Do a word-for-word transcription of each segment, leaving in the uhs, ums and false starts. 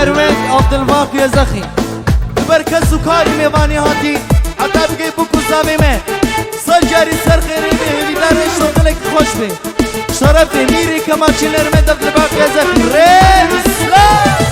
Wend Abdulbaqî Zexî. Li ber kes û karî mêvanê hatî, heta bigê bûk û zavê me. Sed carî ser xêrê bê, hêvîdar e, şoqilek xweş bê. Şerefê mîrê kemaçî nerme Abdulbaqî Zexî. Rê Îslam!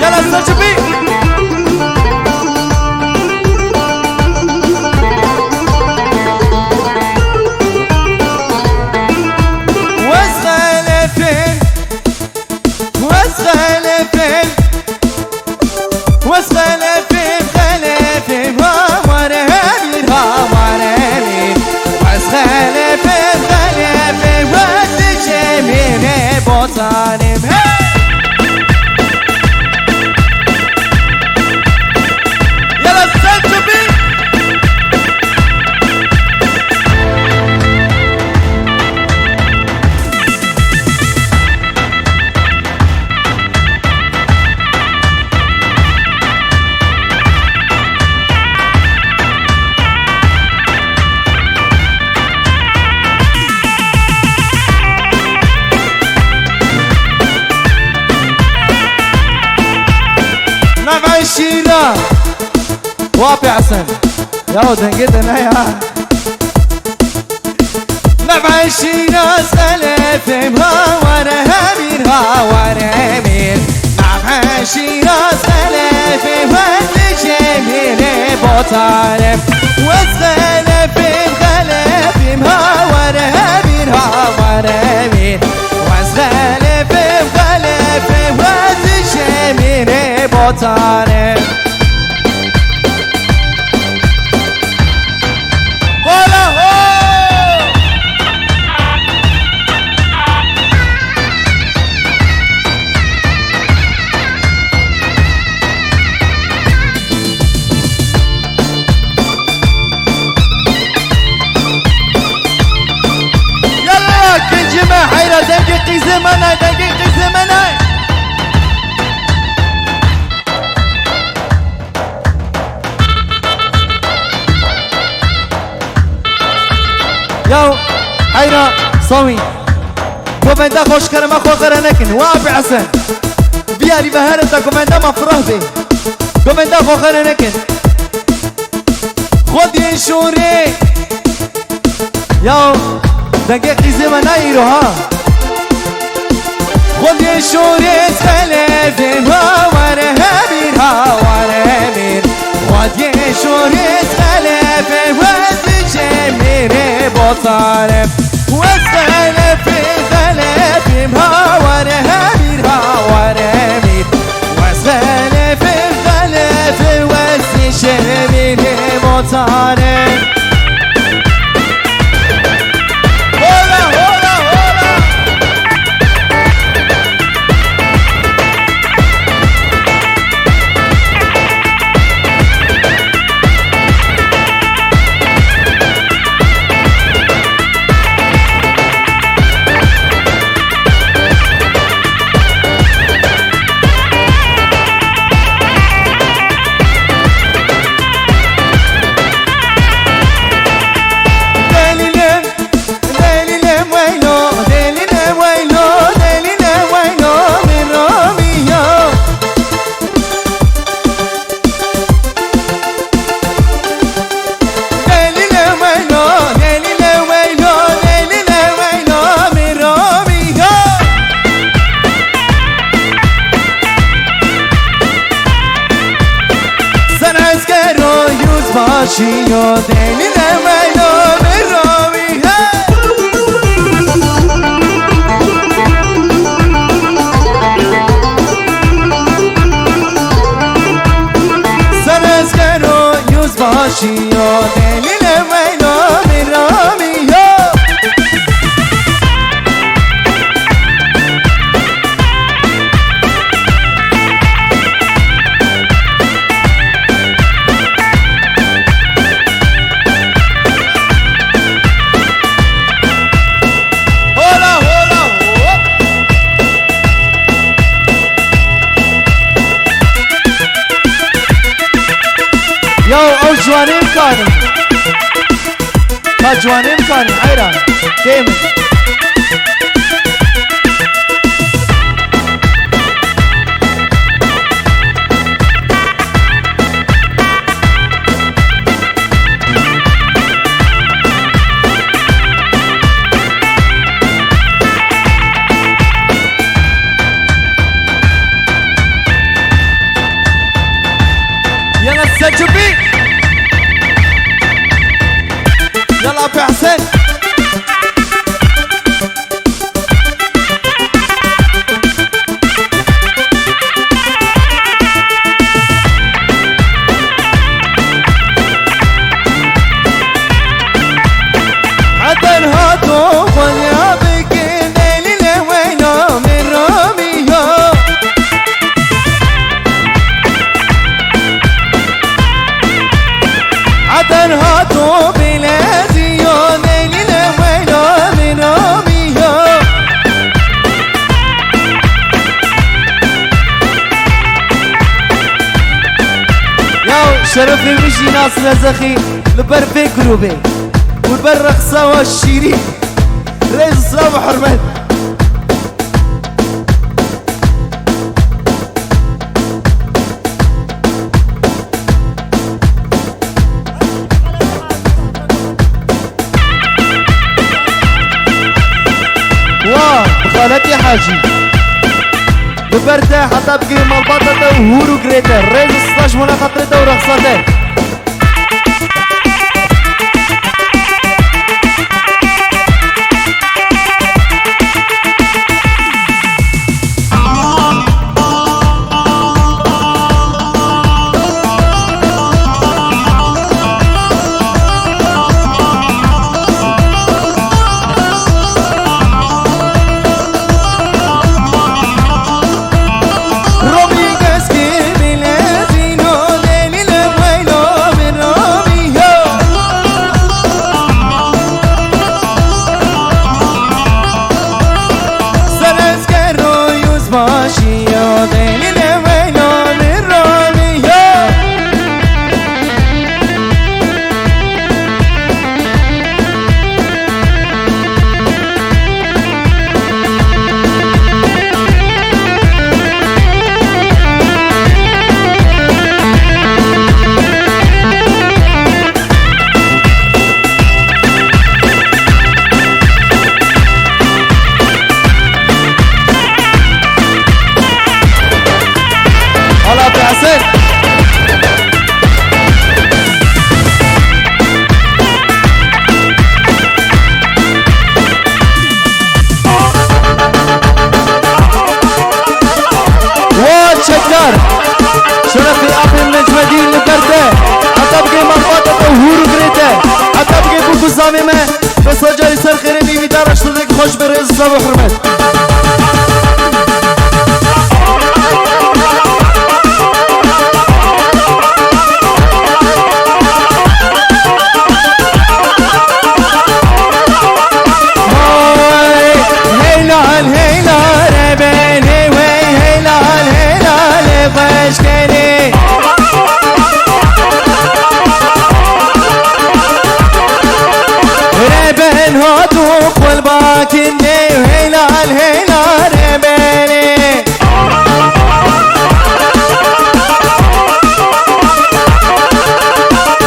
Yala Selçukî. Wez xelefin, wez xelefin. Wez xelefim, xelefim, ha were hemîr, ha were hemîr. Wez xelefim, xelefim, wez cemînê botanim. Hey! Yala Selçukî. Navê Şîra. Wapê Hesen. Ya o dengê te ne ya? Nefeşî nas xelefim ha were hemîr, ha were hemîr. Nefeşî nas xelefim wez cemîlê botanim. Wez xelefim, xelefim ha were hemîr, ha were hemîr. Wez xelefim, xelefim wez cemîlê botanim. Hola ho! Yalla, kincî me heyra, dengê qîzê me ne, dengê qîzê me ne. Yaw heyra sawî. Govenda xwe ji kerema xwe xera nekin. Wa Ebî Hesen. Biyarî ve here te govenda ma firah bê. Govenda xwe xera nekin. Xwediyê şûrê. Ya dengê qîzê me nayê îro ha. Xwediyê şûrê xelefê ha were hemîr, ha were hemîr. Xwediyê şûrê xelefê wez cemîrê botanim. Wez xelefê xelefê ha were hemîr, ha were hemîr. Wez xelefê xelefê wez cemîrê botanim. Hola, hola, hola. Delîlim, delîlim weylo, delîlim weylo, delîlim weylo, min romiyo. Delîlim weylo, delîlim weylo, delîlim weylo, min romiyo. Sen eskero yüzbaşiyo, delîlim weylo, min romiyo. Ka ciwanê bizanin, heyran. Tê min. Yalla Selçukî. Yalla Abi Hesen. Eden hato xwelya bikin, Leylî le weyna min ramiya. Eden hato bileziyo, Leylî le weyna min ramiya. Ya şerefê min jî Nasir Ezexî li ber vê grûbê û li ber reqsa wa şîrîn. Rêz û silav û hurmet. Wa, bi xaletî Hacî. Li ber te heta bigihê malbata te û hûr û girê te. Rêz û silav ji bona xatirê te û reqsa te. Hala Hesen. Wa çekdar. Şerefê apê Necmedîn li ber te. Heta bigê malbata te hûr û girê te. Heta bigê bûk û zamê me. Bes carî ser xêrê mîvî dara ştildek xweş be rêz û silav û hurmet. Hey lal, hey lal, e ben, hey wey, hey lal, hey lal, e xweş kenê. Reben hatu qulbakin ne, hey lal, hey lal, rebene.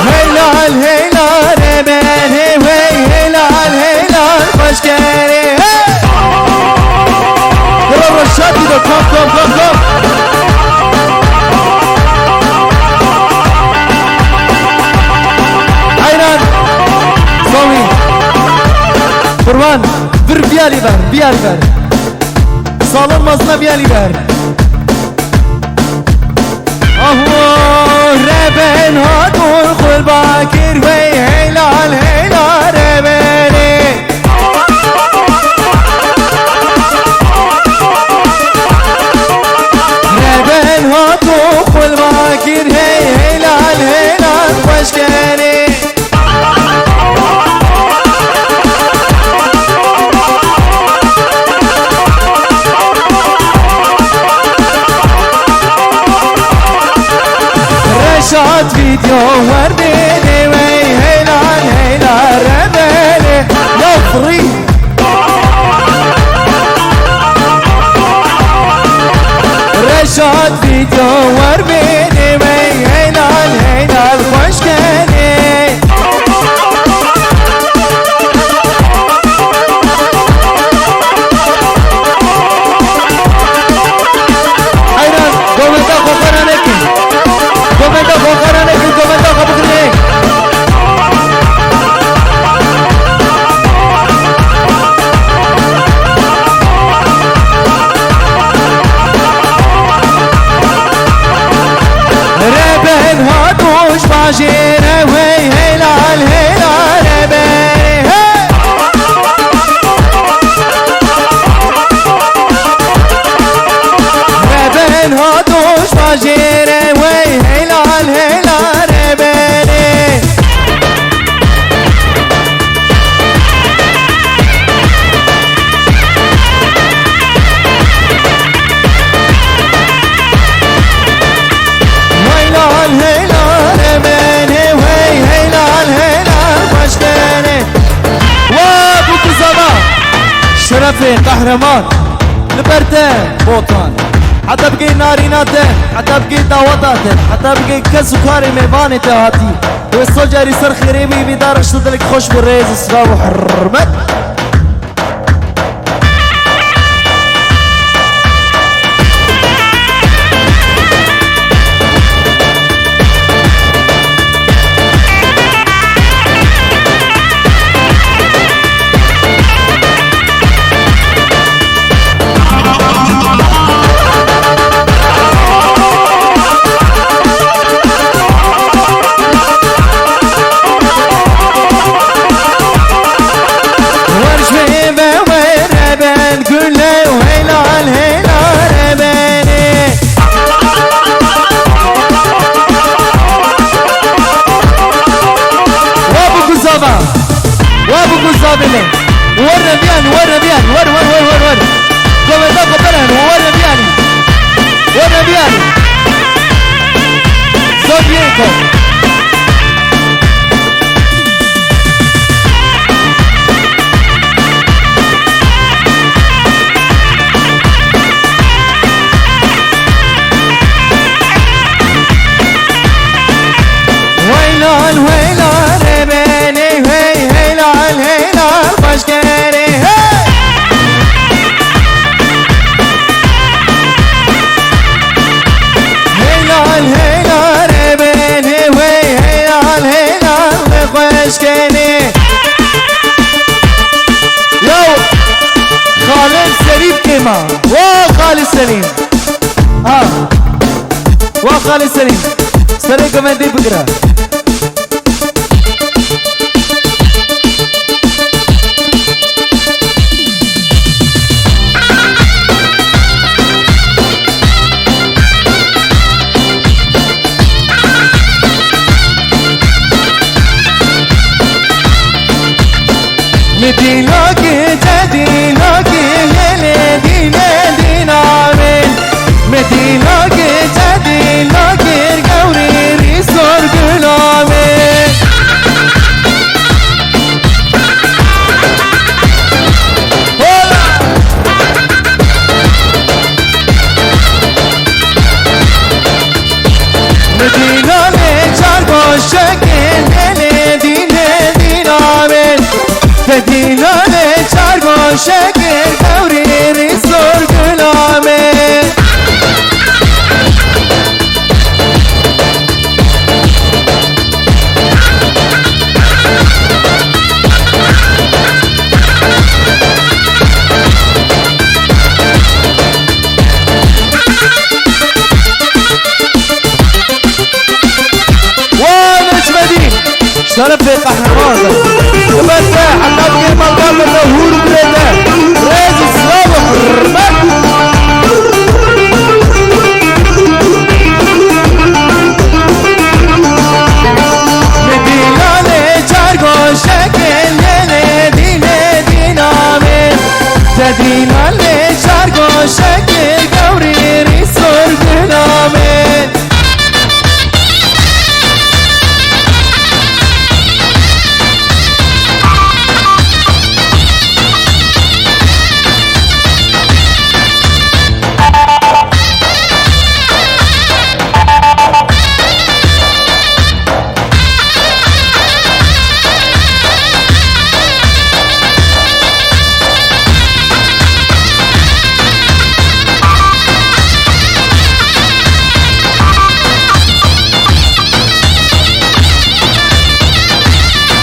Hey lal, hey lal, reben, hey wey, hey lal, hey lal, xweş kenê. Hey! Bro, Reşat, bir de kom, kom, kom, kom. Aynen. Sami. Kurban. Bir, bir ali ver, bir ali ver. Salınmasına bir ali ver. Ahu, reben hatur xulba kir wey, hey lal, hey lal, rebene. Reben hatu xulba kir hey, hey lal, hey lal, xweş kenê. Reşat video werdê nêwey, hey lal, hey lal, rebe. Şerefê qehreman li ber te Botan. Heta bigê narîna te, heta bigê daweta te, heta bigê kes û karê mêvanê te hatî. Wê sed carî ser xêrê bî, bî dar işte dilek xweş bi rêz û silav û hurmet. Werjê ve were ben gule û helal helal e benê. Wa bu guzava. Wa bu guzavê me. Were biyan, were biyan. Wer, wer, wer, wer, wer. Govenda xwe beren, were biyan. Were biyan. Zor yê ko. Weylal, weylal, e benê, hey, heylal, heylal, xweş kerê, hey! Heylal, heylal, e benê, hey, heylal, heylal, xweş kerê. Yaw, Xalid Selîm kêma. Wa Xalid Selîm. Ha. Wa Xalid Selîm. Serê govendê bigire. Mi dînakî te dînakî gelê dîne dînamê. Mi dînakî te dînakî gewrî rî sor gulamê. Hola! Medînanê çar goşekê gelê dîne dînamê. Te dînanê çar goşekê gewrî rî sor gulamê. Wa Necmedîn! Şerefê qehreman be. Li ber te heta bigê malbata te hûr û birê te. Rêz û silav û hurmet. Li dîlanê çar goşekê lêlê dînê dînamê. Te dîlanê çar goşekê gewrî rî sor gulamê.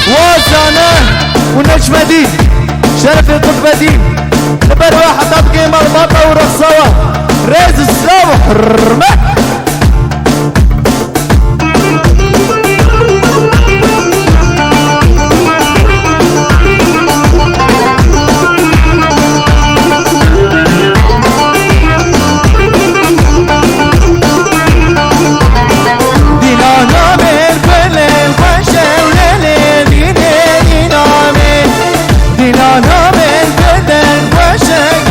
Wa Zane û Necmedîn, Şerefê Qutbedîn, li ber we heta bigê malbata û rexsa we. Rêz û silav û hurmet. Dîlana min gulên xweş ew lêlê dînê dînamê. Dîlana min gulên xweş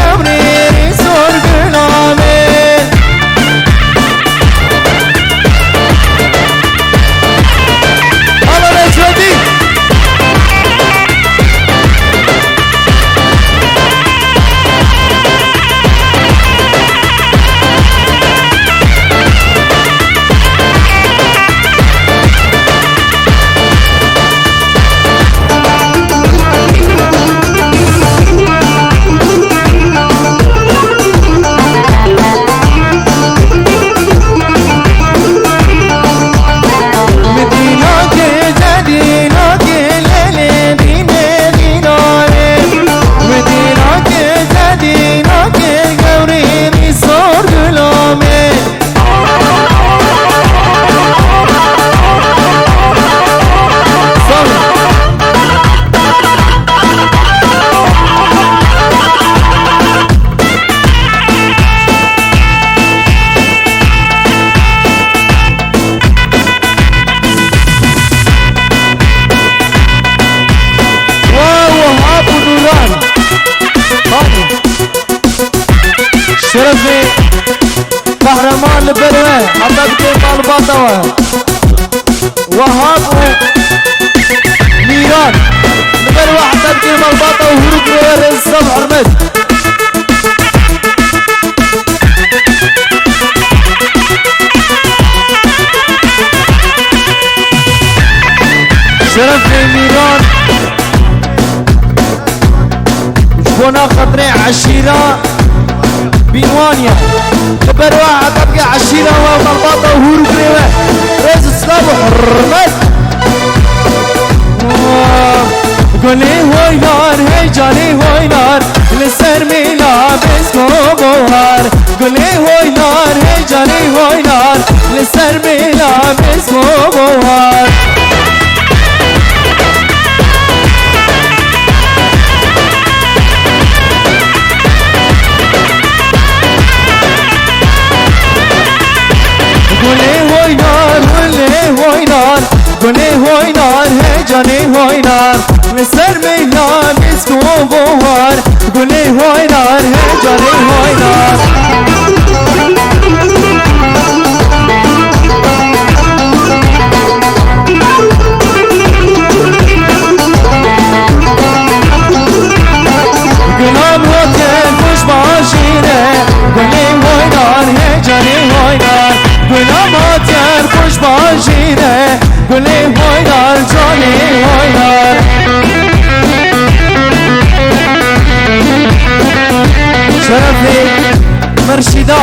ew rêrî sor gulamê. Qehreman li ber we, heta dikê malbata we. Wehab û Mîran. Li ber we heta dikê malbata û hûr û girê we rêz, silav, hurmet. Şerefê Mîran. Ji bona xatirê eşîra Bînwaniya. Li ber we heta bike eşîra we, malbata û hûr û girê we. Rêz û silav û hurmet. Gulê hoynar, hey canê hoynar, li ser mîna bisko bohar. Gulê hoynar, hey canê hoynar, li ser mîna bisko bohar. Gulê hoynar, gulê hoynar, gulê hoynar, hey canê hoynar. Li ser meydan îsko bohar, gulê hoynar, hey canê hoynar. Gulam hatiye xweş bajîre, gulê hoynar, hey canê hoynar. Gulam hatiye xweş bajîre, gulê hoynar, canê hoynar. Şerefê Mirşîda,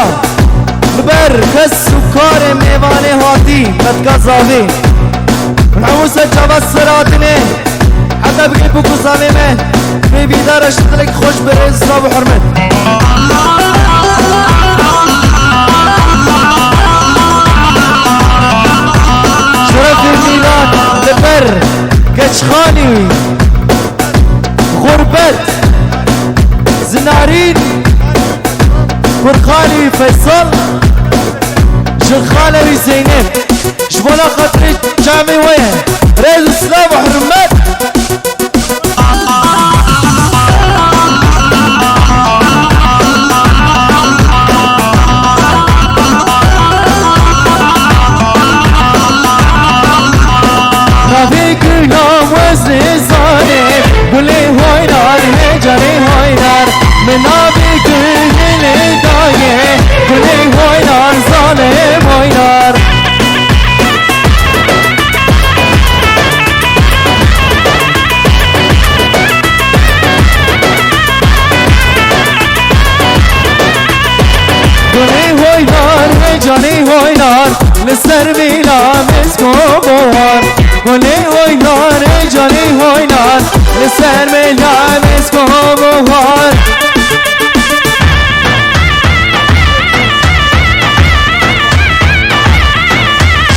li ber kes û karê mêvanê hatî, Metka Zavê. Hemû ser çava ser hatine, heta bigê bûk û zavê me, bê vîdara şidilek xweş bi rêz, silav û hurmet. Şerefê Mîlan li ber keçxanî wî, xurbet, zinarîn, kurxanî wî Feysal, ji xalê wî Zeynep. Ji bona xatirê çavê we ye. Rêz û silav û hurmet. Navê gulam wezne zane, gulê hoynar, hey canê hoynar. Min navê gulê daye, gulê hoynar, zane hoynar. Gulê hoynar, hey canê hoynar, li ser mîna bisko bohar. Gulê hoynar, hey canê hoynar, li ser mîna bisko bohar.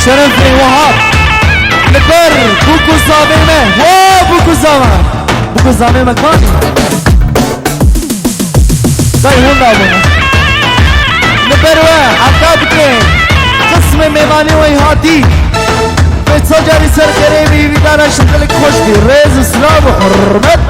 Şerefê Wahab. Li ber bûk û zavê me. Ho, bûk û zava. Bûk û zavê me kanî. Day hûn dabûne. Li ber we heta bike qismê mêvanê we hatî. Vê çar carî ser xêrê wî, vîdara şidilek xweş bî. Rêz û silav û hurmet.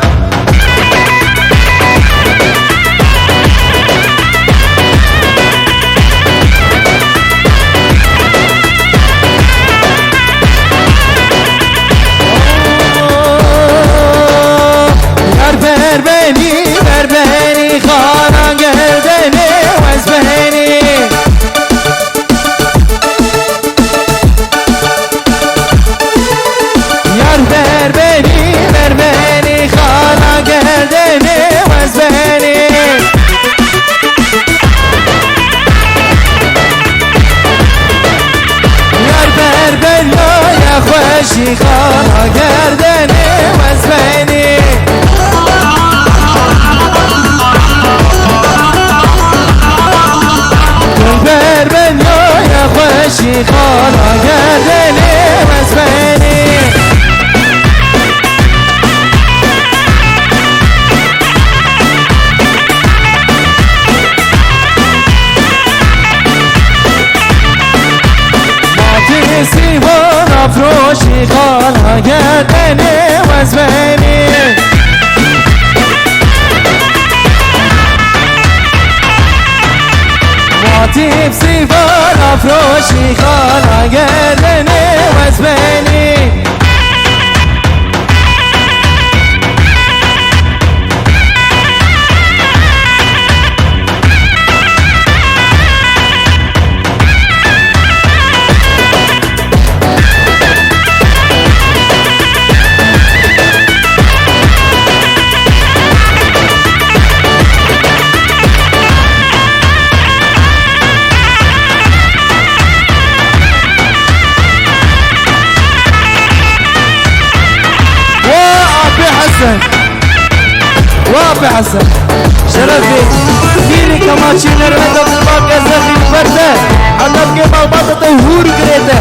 Yar berbenî, berbenî, xana geldenê wezbenî. Yar berbenî, berbenî, xana geldenê wezbenî. Yar berbenî, ya xweşî, xana geldenê wezbenî. Gul berbenî, ya xweşî, xana geldenê wezbenî. Matê sîvan afroşî, xana geldenê wezbenî. Şîxana gerdenê wezmenî. Wa Apê Hesen. Wa Apê Hesen. Şerefê pîrê kemaçî nermeta Dilbak Ezexî berte. Heta ke malbata te hûr girête.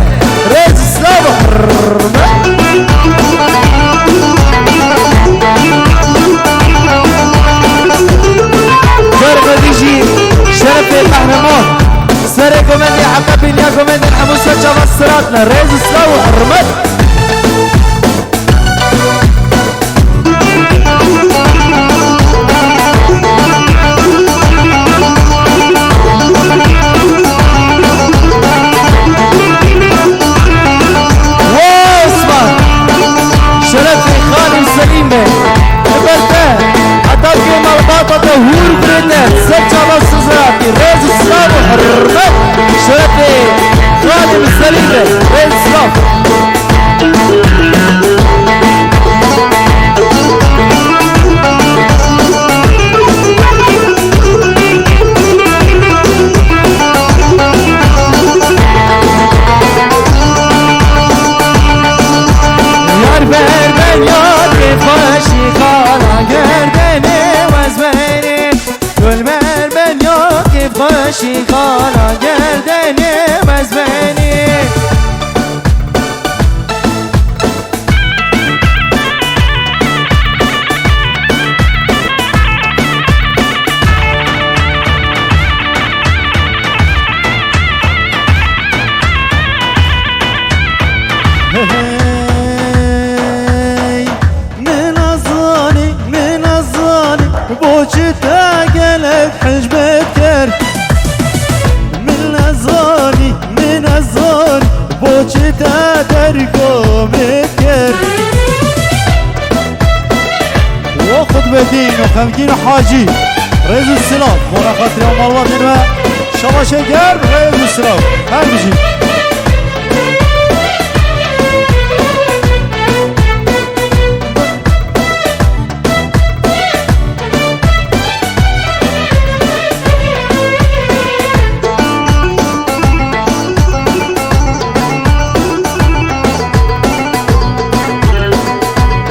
Rêz, silav û hurmet. Car vedî jî şerefê qehreman. Serê komendê Heqepîn ya komendên hemû ser çava siratne. Rêz û silav û hurmet. Wa Osman! Şerefê Xalî Selîm be. Li ber te, heta ke malbata te hûr girête, ser çava siratî, rêz û silav û hurmet. Şerefê Xalî Selîm be, rêz û silav. Yar ber ben ya kêfxweşî xala gerdenê wezmenê. Gul ber ben ya kêfxweşî xala gerdenê wezmenê. Hey, min nezanî, min nezanî, boçî te gelek hicbet kir. Min nezanî, min nezanî, boçî te terko min kir. Wa Xutbedîn û Xemgîn Hacî, rêz û silav. Bona xatirê malbatên me, şabaşê germ, rêz û silav. Her bijî.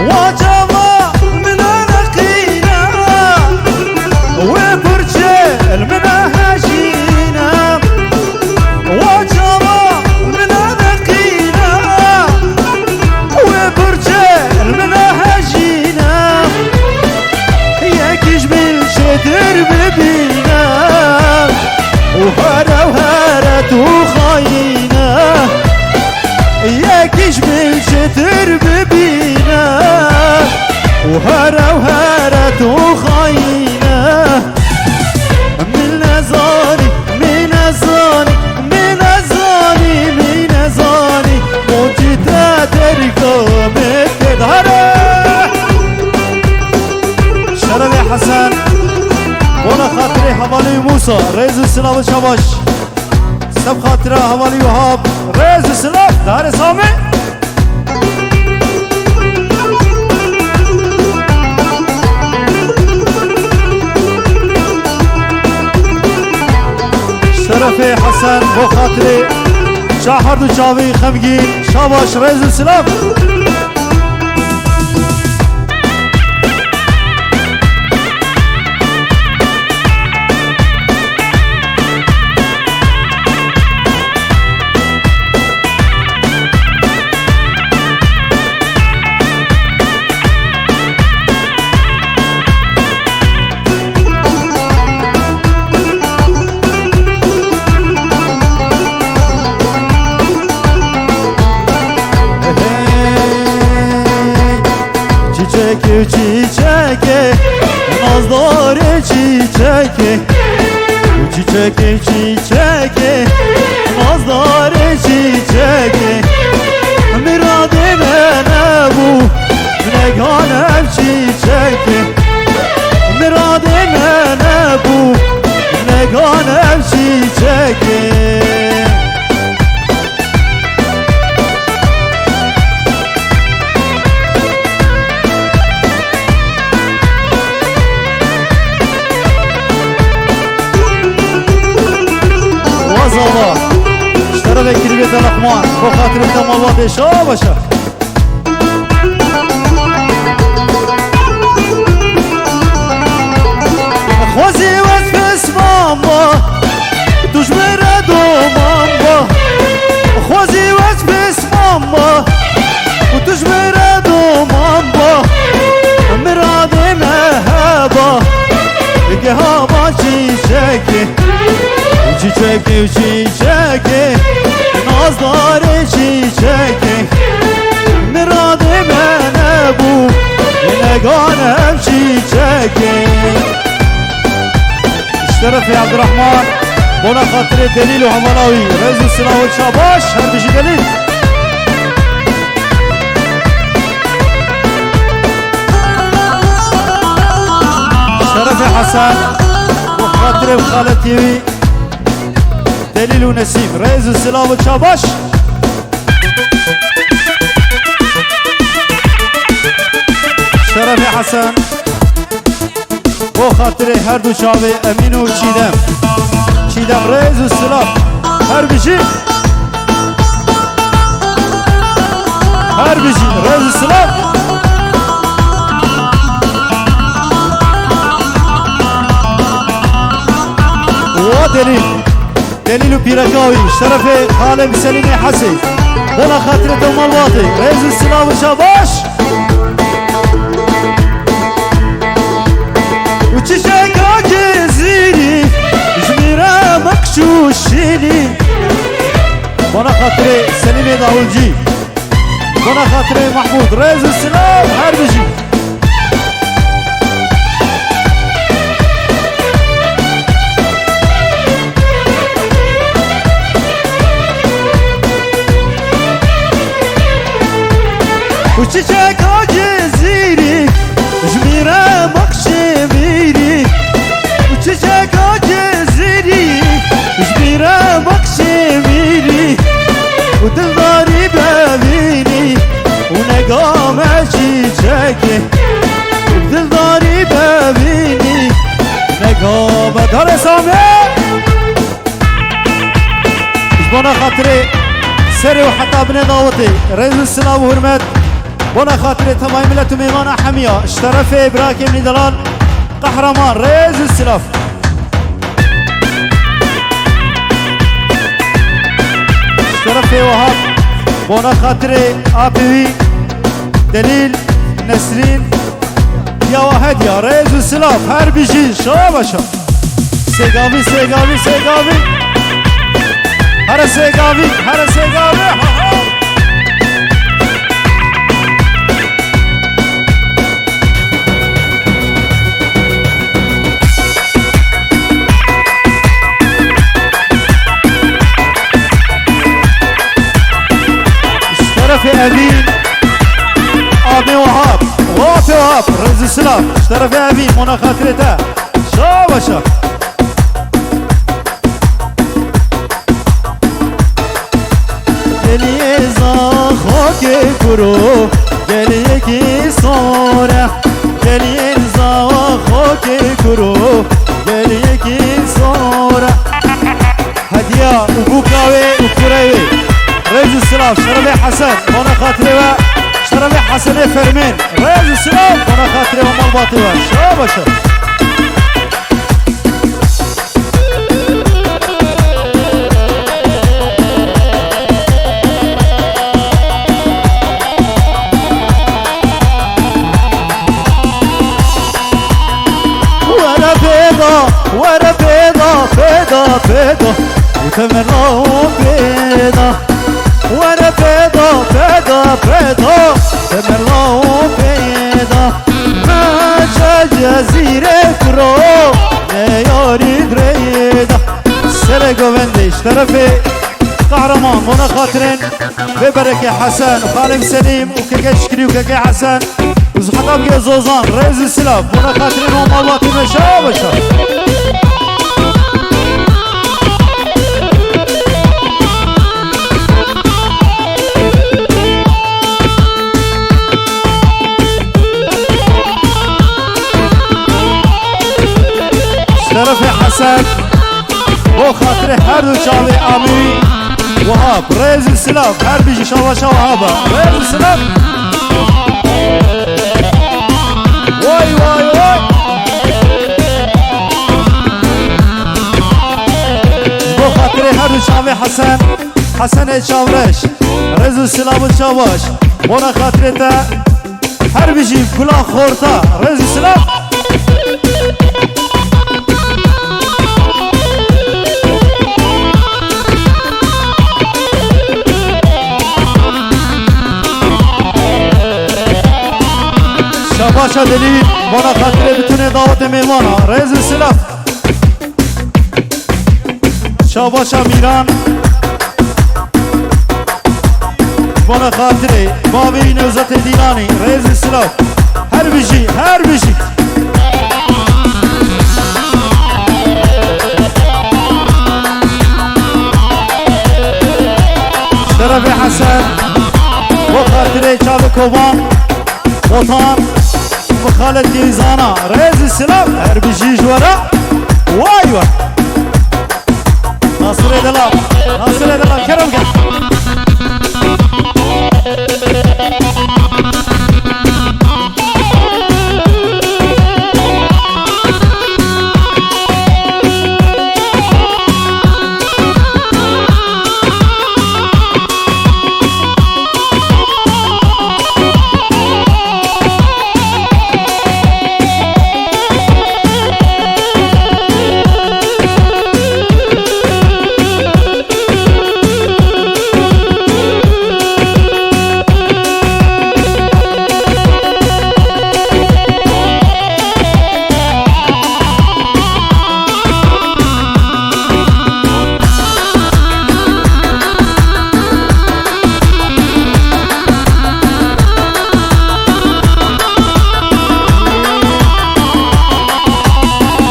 Wa çava min neqîne, wê pirçe li min hejîne. Wa çava min neqîne, wê pirçe li min hejîne. Yekî ji min çêtir bibîne û here û here tu xayîne. Yekî ji min çêtir bibîne û here û here tu xayîne. Min nezanî, min nezanî, min nezanî, min nezanî, mocî te terîka min kir. Here! Şerefê Hesen, bona xatirê hevalî Mûsa, rêz û silav û şabaş. Seb xatira hevalî Wehab, rêz û silav, dare Sami. Şerefê Hesen, bo xatirê çahar du çavî xemgîn, şabaş, rêz û silav. Çiçekê û çiçekê, nazdarê çiçekê. Çiçekê û çiçekê, Zarê çîçekê, miradê me nebû, neganev çîçekê. Miradê me nebû, neganev çîçekê. Wazava. Ji terefê kiribê te laqman. Bo xatirê te malbatê şa başa. Xwezî wet pisman ba, tu ji min re doman ba. Xwezî wet pisman ba, û tu ji min re doman ba. Miradê me heba, geha ba çîçekê. Û çîçekê, û çîçekê, nazdarê çîçekê. Miradê me nebû, neganev çîçekê. Ji terefê Ebdurehman, bona xatirê Delîl û hevala wî, rêz û silav û çabaş, her bijî Delîl. Ji terefê Hesen, bo xatirê xaletî wî, Delîl û Nesîm, rêz û silav û çabaş. Ji terefê Hesen. Bo xatirê her du çavê Emîn û Çîdem. Çîdem rêz û silav. Her bijî. Her bijî. Rêz û silav. Wa Delîl. Delîl û pîreka wî, ji terefê xalê bi Selîmê Hesê. Bona xatirê te û malbatê. Rêz û silav û şabaş. Û çiçeka cizîrî, ji min re meqş û şînî. Bona xatirê Selîmê Dawulcî. Bona xatirê Mahmûd, rêz û silav, her bijî. Û çiçeka cizîrî, ji min re meqşê mîrî. Û çiçeka cizîrî, ji min re meqşê mîrî. Û dildarî bevînî, û negame çîçekê. Û dildarî bevînî, negame darê Samê. Ji bona xatirê serê û heta binê dawetê, rêz û silav û hurmet. Bona xatirê temayê milet û mêvana hemiya, ji terefê birakê min delal Qehreman, rêz û silav. Ji terefê Wahab, bona xatirê apê wî, Delîl, Nesrîn, ya Wahed ya, rêz û silav, her bijî, şabaşa. Sêgavî, sêgavî, sêgavî. Here sêgavî, here sêgavî. Ha, ha. Ji terefê Evîn, Amê Wahab, Wapê Wahab, rêz û silav. Ji terefê Evîn, bona xatirê te. Şabaşa. Geliyê Zaxokê kuro, geliyekî sor e. Geliyê Zaxokê kuro, geliyekî sor e. Hediya û bûka wê û kurê wê. Rêz û silav, şerefê Hesen, bona xatirê we, şerefê Hesenê Fermên. Rêz û silav, bona xatirê we, malbatê we. Şabaşa. Were pêda, were pêda, pêda, pêda. Û te min law pêda. Were pêda, pêda, pêda. Te min law pêda. Meşe cezîrê kuro, neyarî dirêda. Serê govendê ji terefê Qehreman, bona xatirên vê berekê Hesen û Xalê Selîm û kekê Şikrî û kekê Hesen û heta bigê Zozan, rêz û silav, bona xatirên wan malbatê me, şaba şa. Şerefê Hesen. Bo xatirê her du çavê Amîrî Wahab. Rêz û silav. Her bijî, şaba şa Wahaba. Rêz û silav. Way, way, way. Bo xatirê her du çavê Hesen. Hesenê çavreş. Rêz û silav û çabaş. Bona xatirê te. Her bijî gula xorta, rêz û silav. Şabaşa Delî, bona xatirê bütünê dawetê mêmana, rêz û silav. Şabaşa Mîran. Bona xatirê bavê Newzetê Dîlanî, rêz û silav. Her bijî, her bijî. Şerefê Hesen. Bo xatirê çavê Koban. Botan. Bo xalet Geyzana. Rêz û silav. Her bijî ji we re. Way way. Nasirê Delal, Nasirê Delal, kerem ke.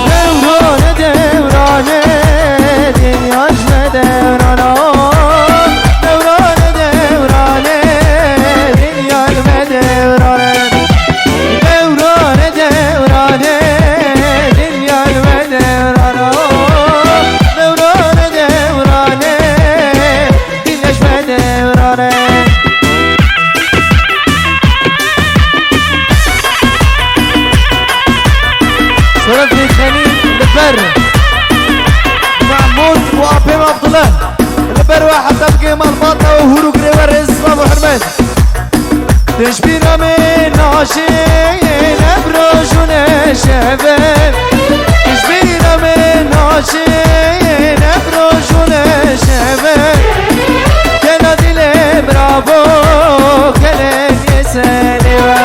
Dewrane, dewrane, dinya ji me dewrana. Dewrane, dewrane, dinya ji me dewrane. Dewrane, dewrane, dinya ji me dewrana. Dewrane, dewrane, dinya ji me dewrane. Şerefê Xelîl li ber Mehmûd û apê me Abdullah. Li ber we heta bigê malbata û hûr û girê we rêz, silav û hurmet. Tê ji bîra min naçê ne bi roj û ne şeve. Tê ji bîra min naçê ne bi roj û ne şeve. Kena dilê bravo, kelekê selê we.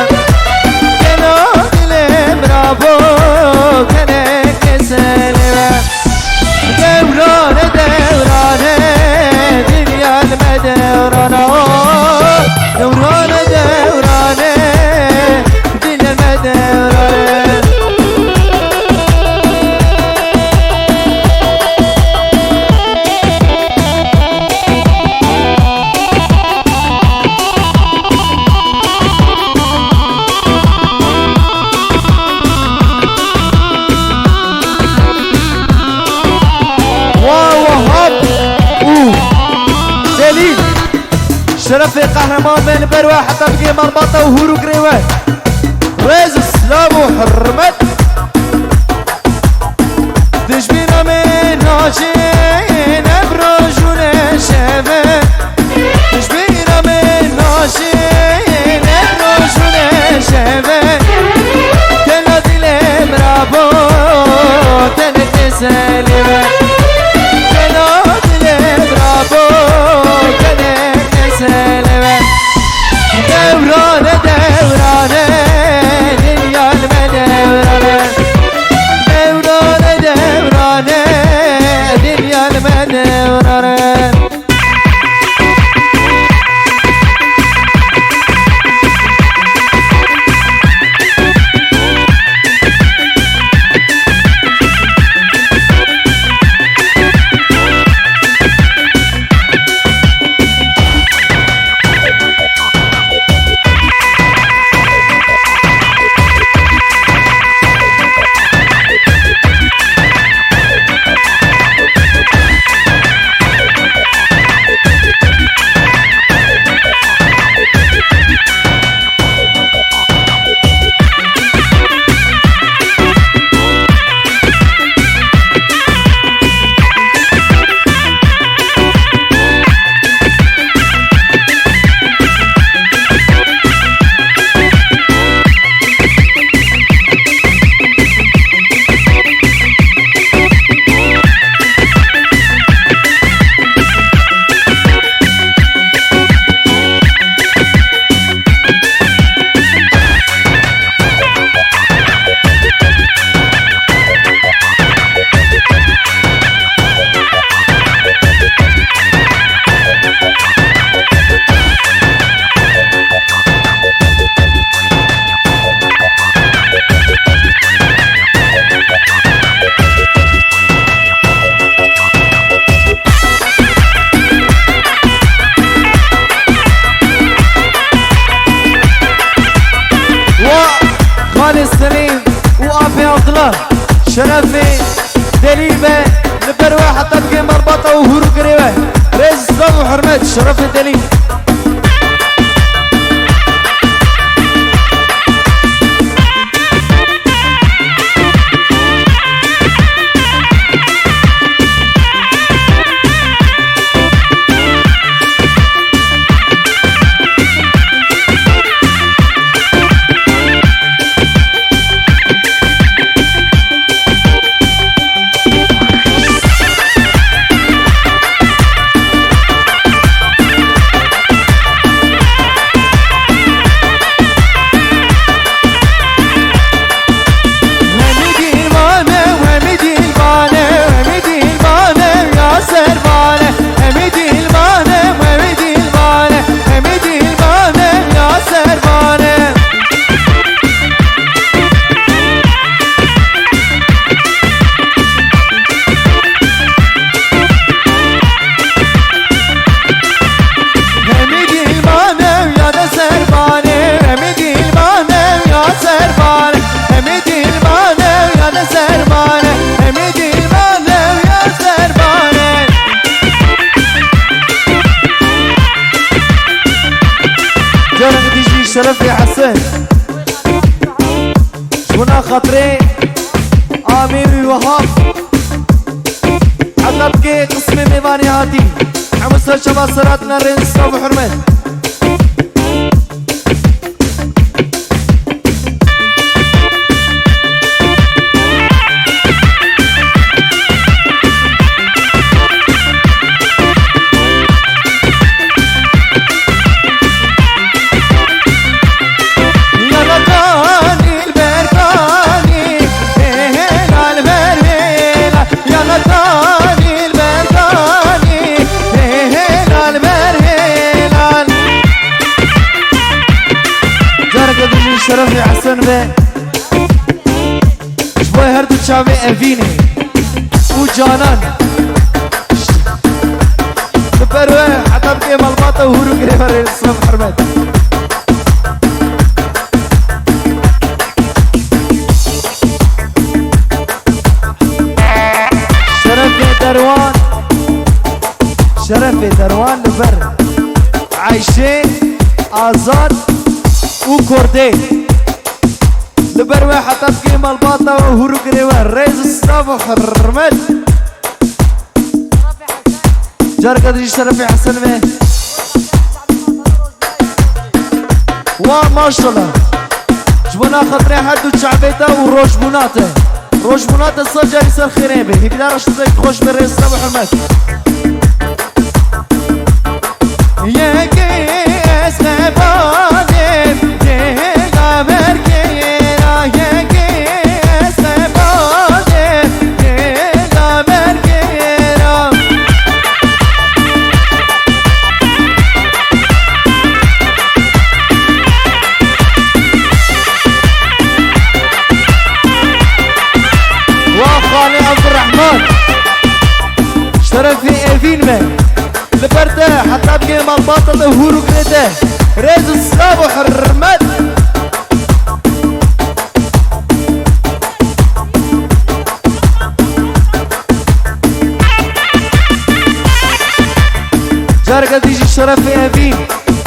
Kena dilê bravo, kelekê selê we. Dewrane, dewrane, dinya li me dewrana. Dewrane, dewrane, dinya li me dewrane. Wa Wahab û Delîl. Şerefê qehreman bên li ber we heta bigê malbata û hûr û girê we. Rêz û silav û hurmet. Dijbîna min naçê ne bi roj û ne şeve. Dijbîna min naçê ne bi roj û ne şeve. Kena dilê bravo, tenê tê selê ve. Kena dilê bravo, tenê tê selê ve. Dewrane, dewrane, Selîm û Apê Abdullah, şerefê Delî be, li ber we heta bigê malbata û hûr û girê we. Rêz, silav û hurmet, şerefê Delî. Carek dî jî şerefê Hesen. Ji bona xatirê Amîr Wehab. Heta bike qismê mêvanê hatî. Hemû ser çava ser hatina, rêz, silav û hurmet. Careke din jî şerefê Hesen be. Ji bo her du çavê Evînê û Canan. Li ber we heta bikê malbata û hûr û girê we, rêz, silav, hurmet. Şerefê Derwan, şerefê Derwan li ber Eyşê, Azad û Kurdê. Li ber we heta bigê malbata we, hûr û girê we, rêz, silav û hurmet. Careke din jî şerefê Hesen be. Wa maşallah. Ji bona xatirê her du çavê te û rojbûna te. Rojbûna te sed carî ser xêrê be. Hêvîdar, rastî xweş be, rêz, silav û hurmet. Yekê ez xebalê dêla bergêra, yekê ez xebalê dêla bergêra. Wa xalê Evdirehman. Şerefê Evîn me. Li ber te heta bigê malbata te, hûr û girê te, rêz û silav û hurmet. Careke dî jî şerefê Evîn.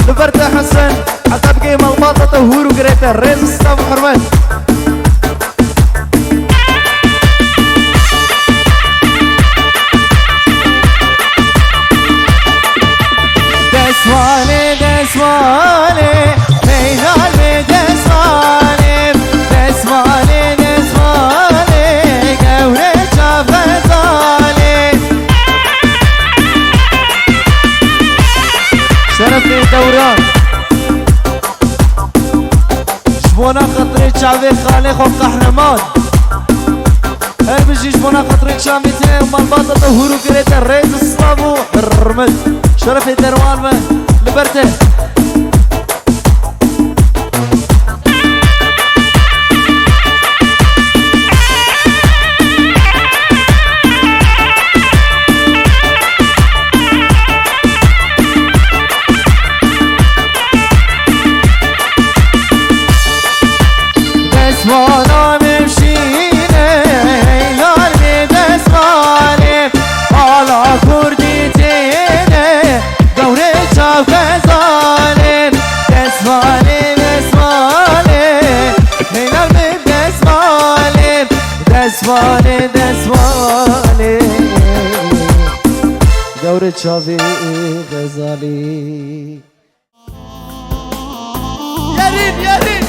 Li ber te Hesen, heta bigê malbata te, hûr û girê te, rêz û silav û hurmet. Desmalê, desmalê, peynal bê desmalê, desmalê, desmalê, gewre çav xezalê. Şerefê Dewran. Ji bona xatirê çavê xalê xwe Qehreman. Her bijî ji bona xatirê çavê te û malbata te, hûr û girê te, rêz, silav û hurmet. Şerefê Derwan me, li ber te. Vana min şîne, yar lê destmalê, ala kurdî têne, dewrê çav xezalê, destmalê, destmalê, hêla min destmalê, destmalê, destmalê, dewrê çavê xezalê. Yerin, yerin.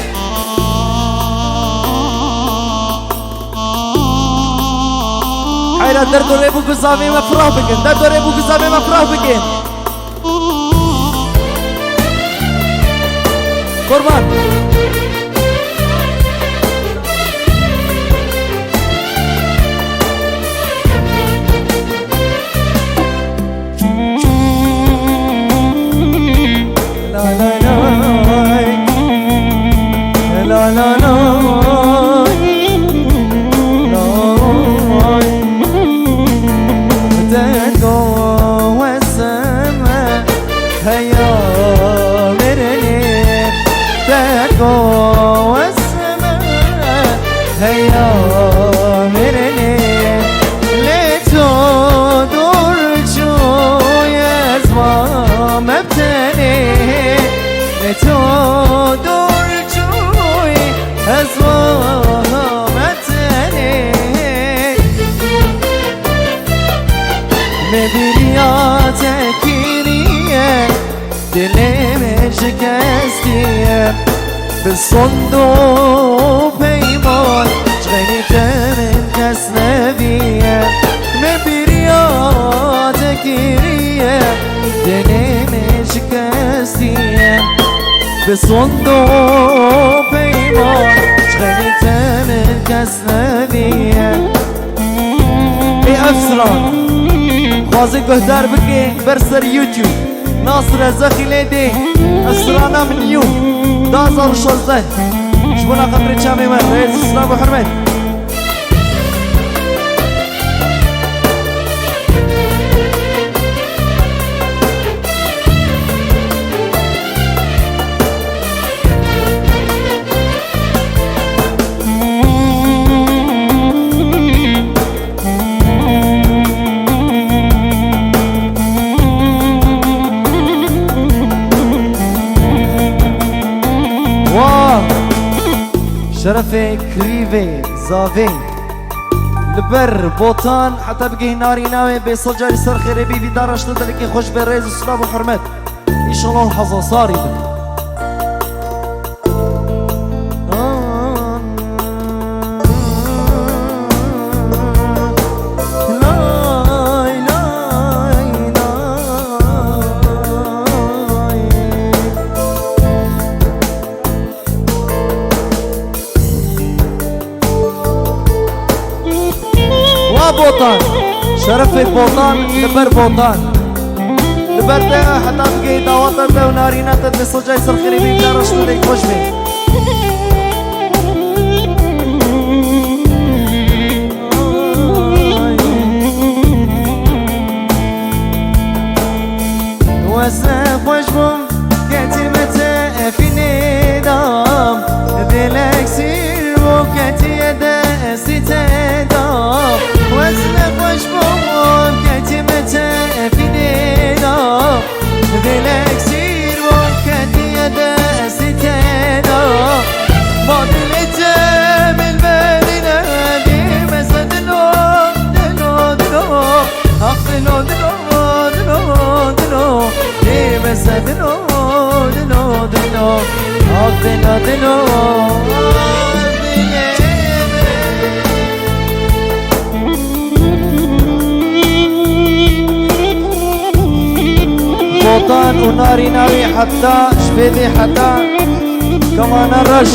Heyra, derdorê bû guzavê me firah bikin. Derdorê bû guzavê me firah bikin. Qurban. La la la. La la la. La. Te go weseme heya mirinê. Te go weseme heya mirinê, lê to dûr çûyî ez mame bi tenê, lê to dûr çûyî ez mame bi tenê. Me biriya te kiriye, dilê me şikestiye. Bi sond û peyman, ji xeynî te min kes neviye. Me biriya te kiriye, dilê me şikestiye. Bi sond û peyman, ji xeynî te min kes neviye. Ê ev stran, xwazê guhdar bike ber ser YouTube. Nasre Zexî lê dê, ev strana min nî yo. Du hazar û şazdeh. Ji bona xatirê çavê me, rêz, silav û hurmet. Wa! Şerefê kirîvê zavê. Li ber Botan heta bigihî narîna wê, bê sed carî ser xêrê bî, vî dara ji te dilekê xweş be, rêz û silav û hurmet. Înşallah hezar sarî bin. Wa Botan, şerefê Botan, li ber Botan. Li ber te heta bigihî daweta te û narîna te, dê sicayê ser xêrê bî, bila reş û rêk xweş bê. Wesne xweş bûm, ketî me tefînê da, dilek sîr bû, ketiye destî te da. Wesne xweş bûm, ketî me tefînê da, dilek sîr bû, ketiye destî te da. Ma dilê te min vedîne, dî me se dilo, dilo, dilo. Ax dilo, dilo, dilo, dilo. Dî me se dilo, dilo, dilo. Ax dilo, dilo. Dilê me. Botan û narîna wî heta, ji vê dê heta kemana reş.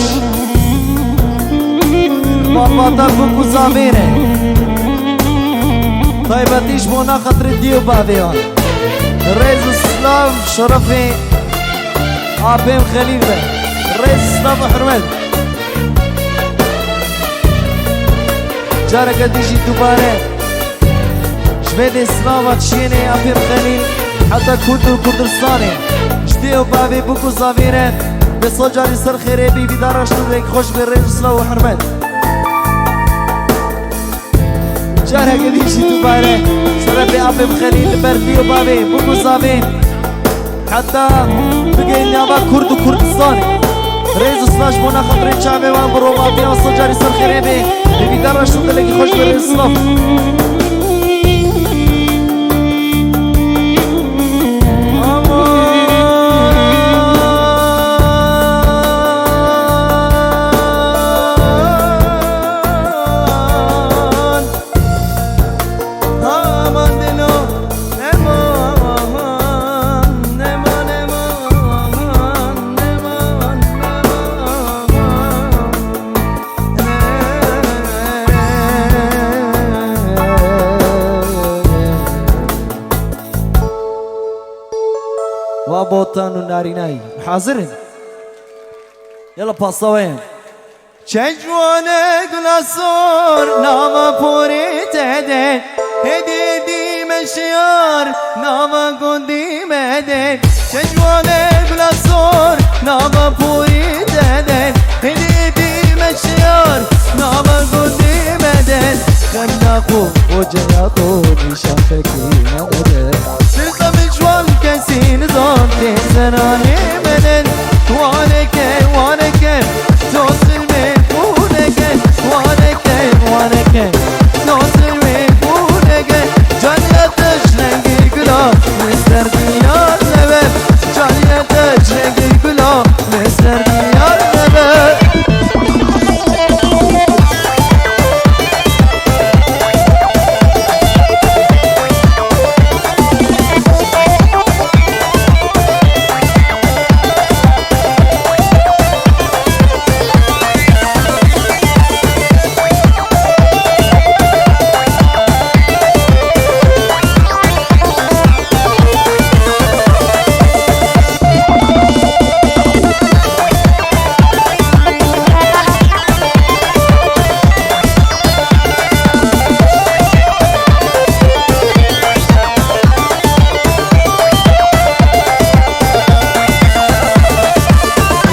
Malbata bûk û zavêr e. Taybetî ji bona xatirê dê û bavê wan. Rêz û silav şerefê apêm Xelîl be. Rêz û silav û hurmet. Careke din jî dubare ji vê dê silava çiyênê apêm Xelîl heta Kurd û Kurdistanê. Ji dê û bavê bûk û zavêr e. Bi sed carî ser xêrê bî, vî dara şûrek xweş be, rêz û silav û hurmet. Careke dî jî dubare şerefê apê bi Xelîl li ber dî û bavê, bûk û zavê, heta bigihî nava Kurd û Kurdistanê. Rêz û silav ji bona xatirê çavê wan bi romatiya sed carî ser xêrê bê. Bi vî dara şûrek xweş be, rêz û silav. Wa botan û narînayî hazir in. Yala pasta we ye. Çeşwane gula sor nava porê te de, hêdî dî me şiyar nava gundî me de. Çeşwane gula sor nava porê te de, hêdî dî me şiyar nava gundî me de. Xemna xwe, oceya xwe, nîşan fekî me de. Sirta min ji wan kesî nizan tê seranê me de. Waneke, waneke, to silmê xûneke. Waneke, waneke, to silmê xûneke. Caniya te ji rengê gula, li ser diyar nebe. Caniya te ji rengê gula, li ser diyar nebe.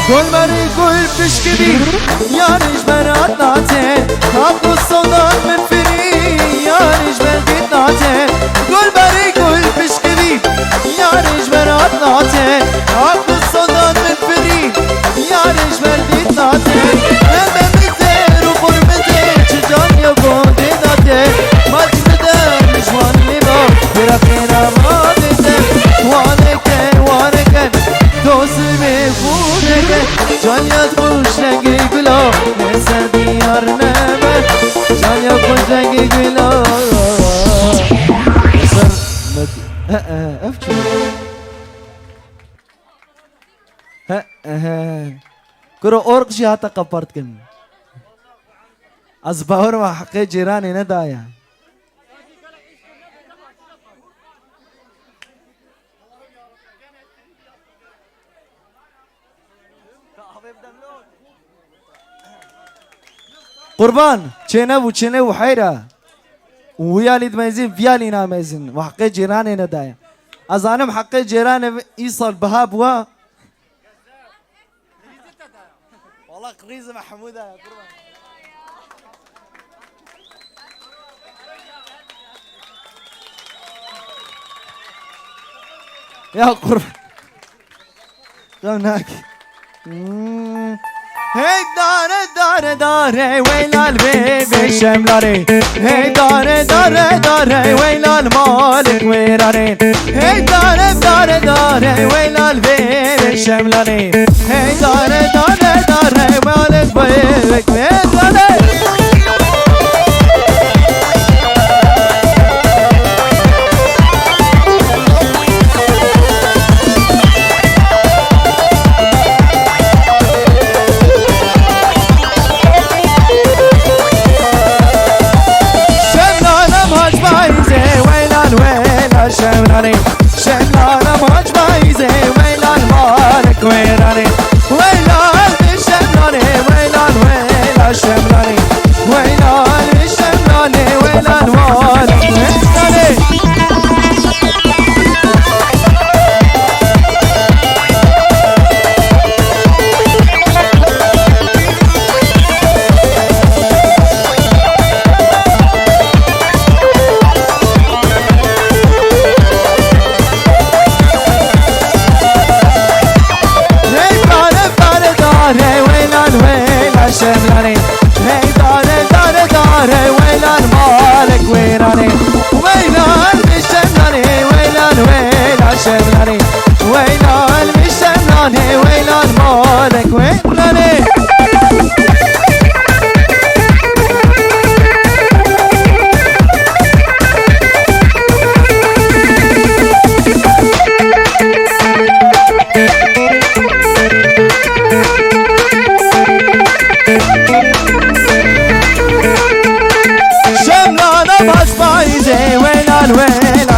Gul berî gul pişkivî, yarî ji ber hat nate. Hat û sodan min firî, yarî ji ber dît nate. Gul berî gul pişkivî, yarî ji ber hat nate. Hat û sodan min firî, yarî ji ber dît nate. Nebe min têr û xur min têr, çi can ya gundê nate. Maç bide, min ji wan lê ba, bira xêra ma bide. Waneke, waneke, dozî wê xûneke. Can ya xweş rengê gula, li ser diyar nebe. Can ya xweş rengê gula. Li ser med-, he, he, ev çi? He, he. Kuro orq jî hate qepartkin. Ez bawer me heqê cîranê nedaye. Qurban, çênebû, çênebû heyra. Û wiyalî dimezin, viyalî namezin. Û heqê cîranê nedaye. Ez zanim heqê cîranê îsal biha bûa. Wala qirîz Mehmûd e, qurban. Ya qurban. Xem nak. Hmm. Hey dare dare dare weylal ve ve şemlare. Hey dare dare dare weylal malik verare. Hey dare dare dare weylal ve ve şemlare. Hey dare dare dare malik ve ve verare. Şemlanem hac bayze weylan weyla şemlane. Şemlanem hac bayze weylan malik werane. Weylan şemlane weylan weyla şemlane.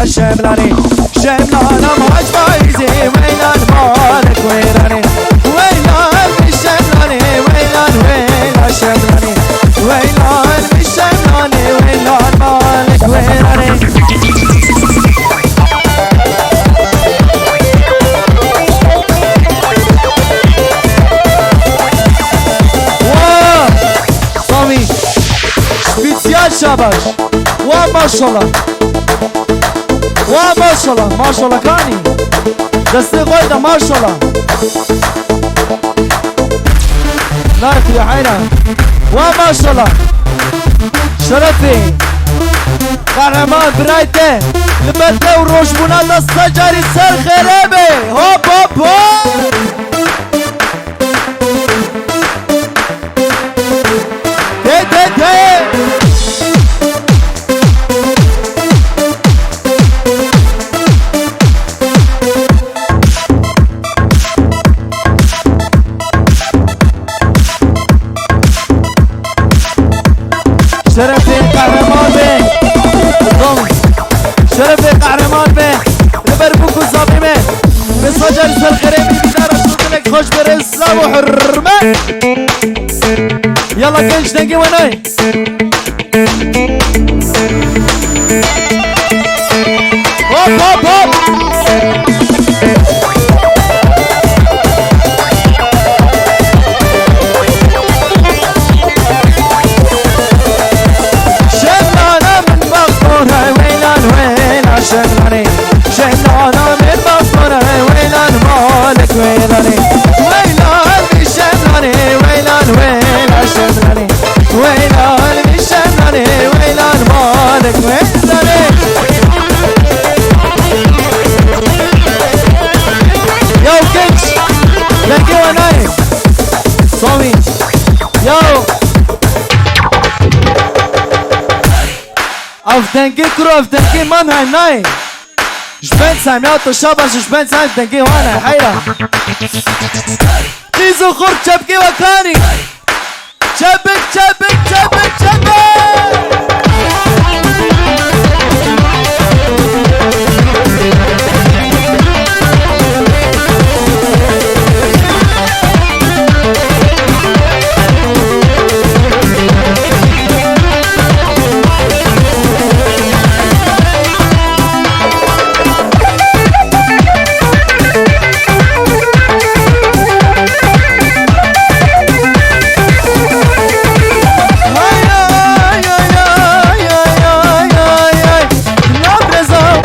Şemlanê, Şemlana maç bayzê, weylan malik wêranê. Weylan Şemlanê, weylan, weylan Şemlanê. Weylan Şemlanê, weylan malik wêranê. Wa! Samî! Spîsyal şabaş! Wa maşallah! Wa maşallah, maşallah kanî. Destê xwe de maşallah. Narxi heyran. Wa maşallah. Şerefê. Kahraman birayê te. Li ber te û rojbûna te sed carî ser xêrê be. Hop hop hop. Tê, tê, tê! Şerefê qehreman be! Şerefê qehreman be! Li ber bûk û zavê me! Mesajên ser xerê bî bidara şûtinek xweş bere. Silav û hurmet. Yala genç dengê we nayê. Hop, hop, hop. Şemlana min baxtore weylan weyla şemlane. Şemlana min baxtore weylan malik weylanê. Weylan şemlane, weylan, weylan şemlane. Weylan şemlane, weylan malik weylanê. Ya genç, dengê we nayê. Samî. Ya. Ev dengê kuro, ev dengê man hay nayê. Ji ben Semya tu şabaş, ji ben Sem dengê wan e heyra. Qîz û xurt çepkê we kanî. Çepik, çepik, çepik, çepik.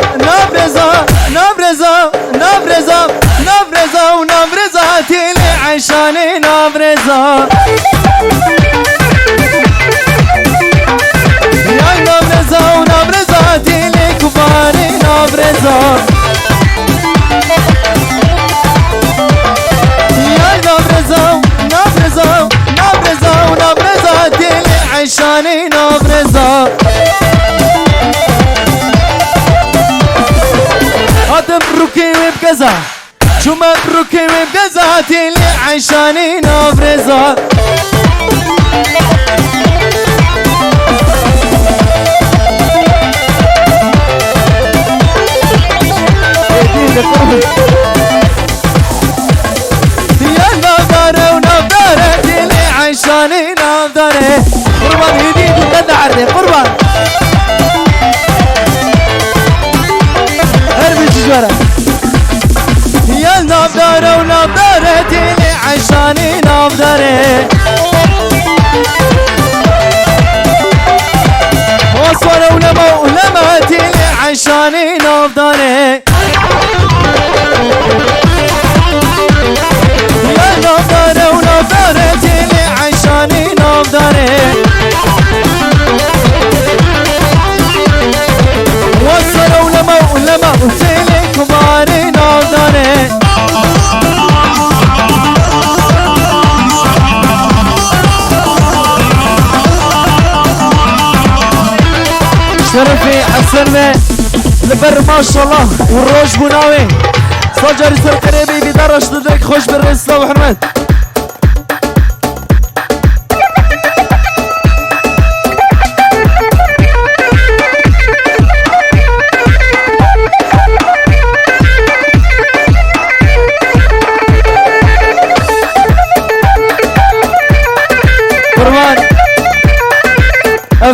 Navreza, Navreza, Navreza, Navreza û Navreza têlê Eyşanê Navreza. Yay Navreza û Navreza têlê Kubanê Navreza. Yay Navreza, Navreza, Navreza û Navreza têlê Eyşanê Navreza. Hatim rûkê wê bigeza. Çûme bi rûkê wê bigeza têlê Eyşanê Navreza. Ya navdare û navdare têlê Eyşanê navdare. Qurban hêdî tu te de erdê qurban. Her bir tijara. Ya navdare û navdare têlê Eyşanê navdare. Waswara ulema ulema têlê Eyşanê navdare. Ya navdare û navdare têlê Eyşanê navdare. Waswara ulema ulema têlê Kubanê navdare. Şerefê Hesen ve li ber maşallah û roj bûna wê. Sed carî ser xerê bî, bîdar e, ji dilek xweş bi rêz, silav û hurmet.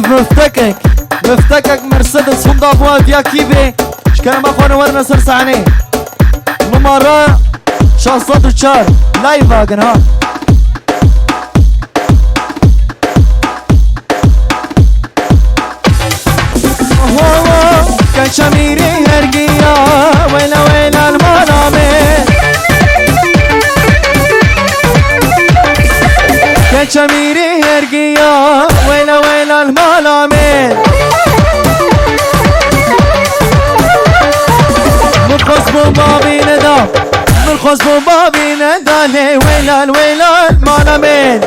Miftekek, miftekek Mercedes Honda bû ev ya kî bê? Ji kerema xwe re werine ser sahnê. Numara şeş sed û çar. Live agin ha. Ho, ho, keçemîrê hergiya, weyla, weyla, li mala me. Keçemîrê hergiya, weyla, weyla, li mala me. Min xwest bo bavî neda, min xwest bo bavî neda, lê weyla, weyla, li mala me.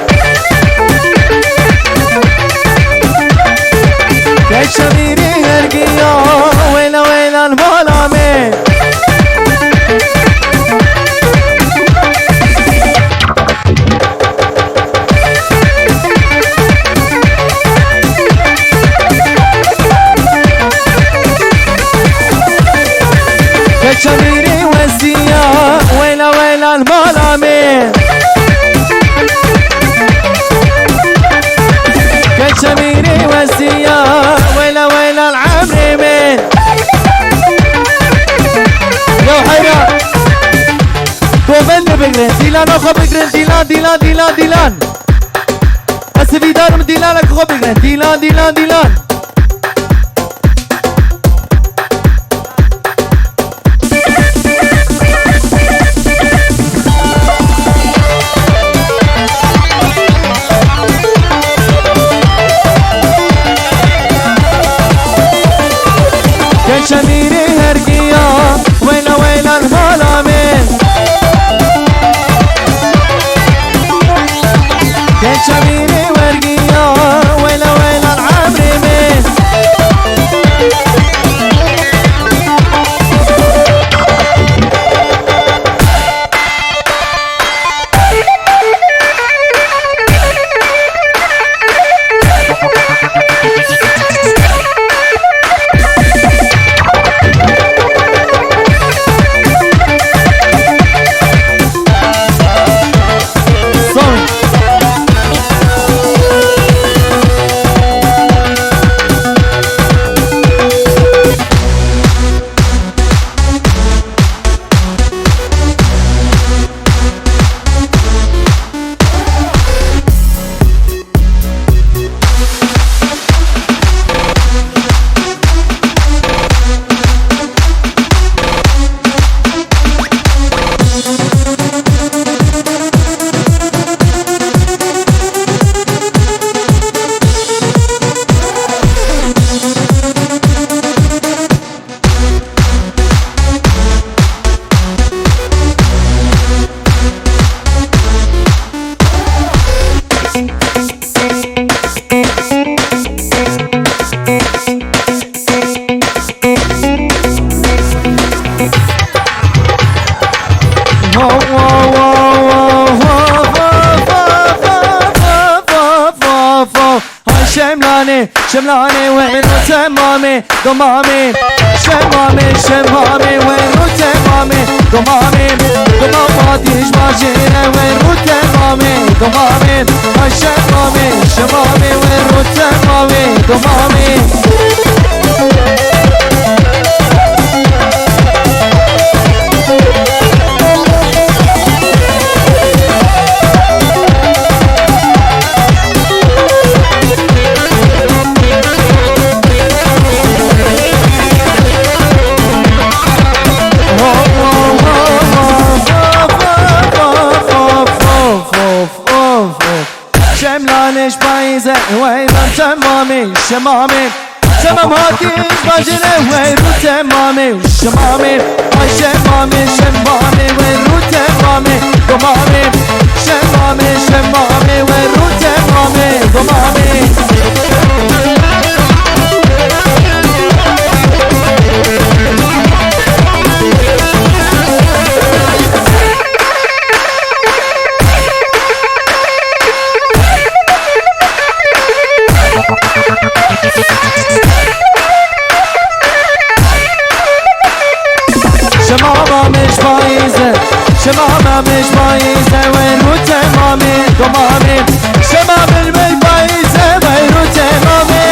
Keçemîrê hergiya, weyla, weyla, li mala me. Keçemîrê westiya, weyla, weyla, li mala me. Keçemîrê westiya, weyla, weyla, li emrê min. Ya heyran. Govendê bigirin, dîlana xwe bigirin, dîlan, dîlan, dîlan, dîlan. Ez hêvîdar im dîlaneke xwe bigirin, dîlan, dîlan, dîlan. Keçemîrê hergiya, weyla, weyla, li mala me. Keçemîrê wergiya, weyla, weyla, li emrê me. Hay Şemlanê, Şemlanê wer û temamê, domamê. Şemamê, Şemamê wer û temamê, domamê. Domam hatî ji bajêre wer û temamê, domamê. Ay Şemamê, Şemamê wer û temamê, domamê. Şemlanê ji payîze, wey ben temamê, şemamê. Şemam hatî ji bajêre, wey rû temamê, şemamê. Ay şemamê, şemamê, wey rû temamê, domamê. Şemamê, şemamê, wey rû temamê, domamê. Şemama me ji payîze, şemama me ji payîze, wey rû temamê, domamê. Şemama me ji payîze, wey rû temamê,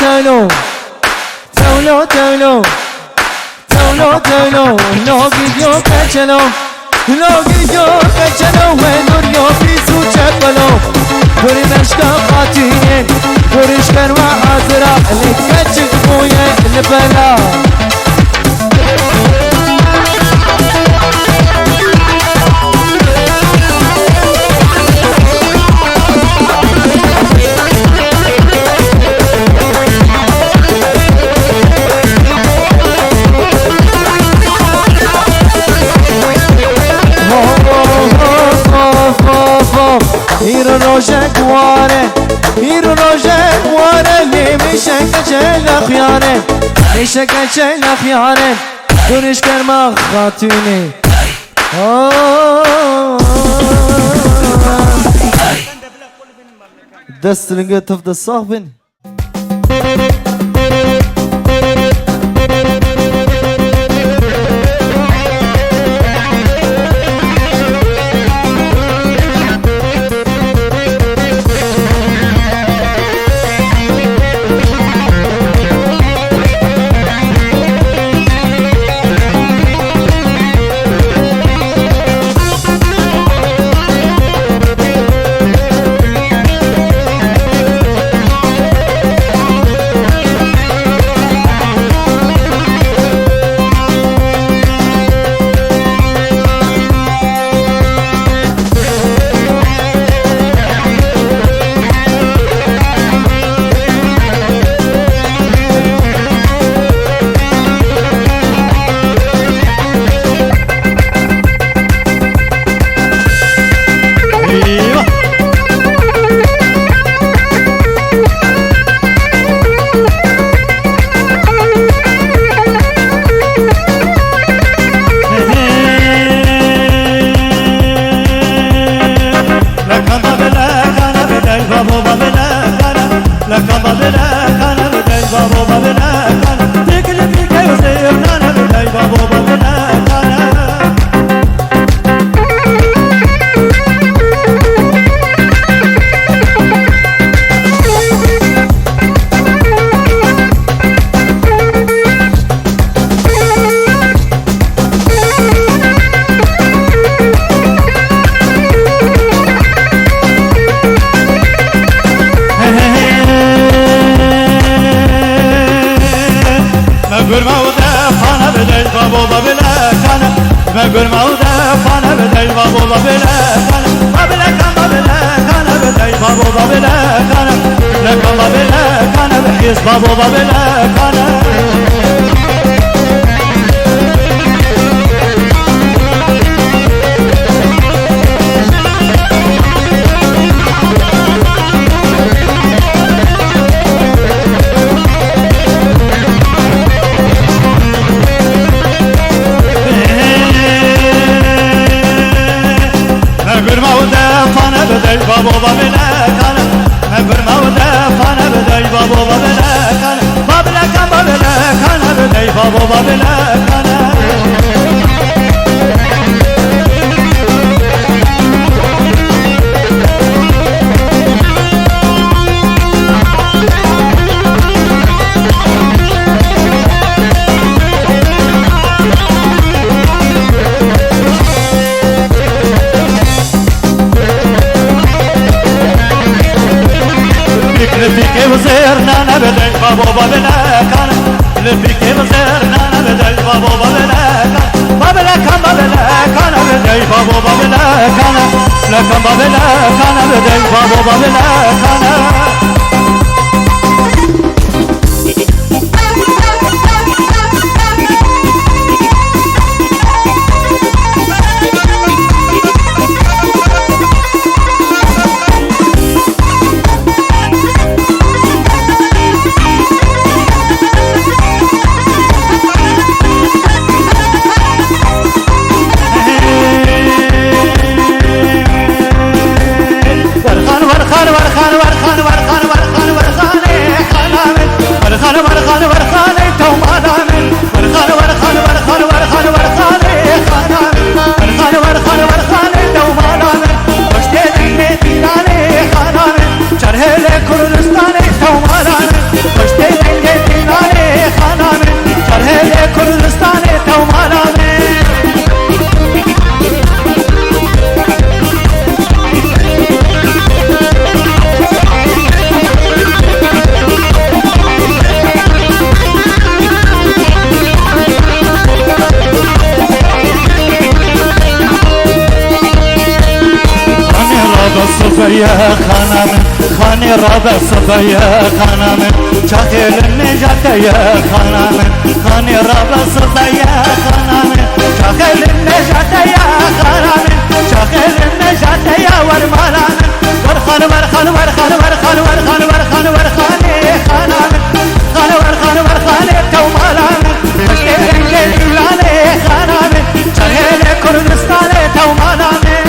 Tewlo, tewlo, tewlo, tewlo, tewlo, no gidiyor kaçalo, no gidiyor kaçalo, ve duruyor bir su çapalo. Kuri meşka katine, kuri şkerma hazıra, li kaçık boye, li bela. Îro rojek ware, îro rojek ware, lê mişeke çela xiyare, mişeke çela xiyare. Dûr ji kerma xatûnê. Oh. Dest linge tif de sax bin. Me gurma û defane bidey, babo babilekane. Me gurma û defane bidey, babo babilekane. Babilekan babilekane bidey, babo babilekane. Lekan babilekane bihîs, babo babilekane. Me gurma û defane bidey, babo babilekane. Me gurma û defane bidey, babo babilekane. Babilekane, babilekane bidey, babo babilekane. Pîk li pîkê û zêrnane bidey, babo babilekane. Li pîkê û zêrnane bidey, babo babilekane. Babilekan babilekane bidey, babo babilekane. Lekan babilekane bidey, babo babilekane. Werxan, werxan, werxan, werxan, werxan. Sibeye xana min, xanê rabe sibeye xana min, çaxê li nêja te ye xana min, xanê rabe sibeye xana min, çaxê li nêja te ye xana min, çaxê li nêja te ye wer mala min, wer xan, wer xan, wer xan, wer xan, wer xan, wer xan, wer xanê xana min, xan, wer xan, wer xanê tew mala min, xweşê rengê Îmranê xana min, çerhê lê Kurdistanê tew mala min.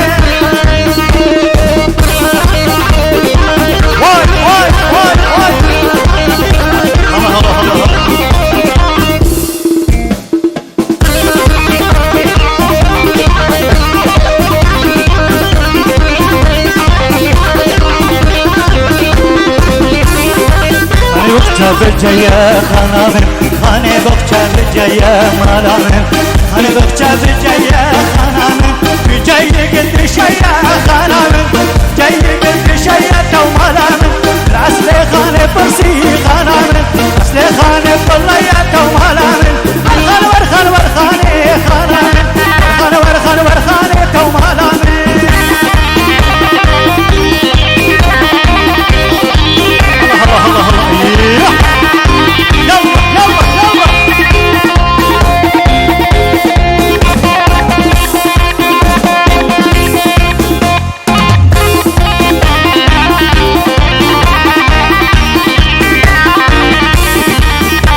Vay, vay, vay, vay. Allah, Allah, Allah, Allah. Hani bokça biceye xana min, hani bokça biceye mala min, hani bokça biceye xana min, biceye gidişeye xana min, biceye gidişeye tew mala min, Eslê xanê pirsî xana min, eslê xanê pillaye tew mala min, Erxan, Werxan, Werxanê xana min, Erxan, Werxan, Werxanê tew mala min. Allah, Allah, Allah, Allah. Yallah, yallah, yallah.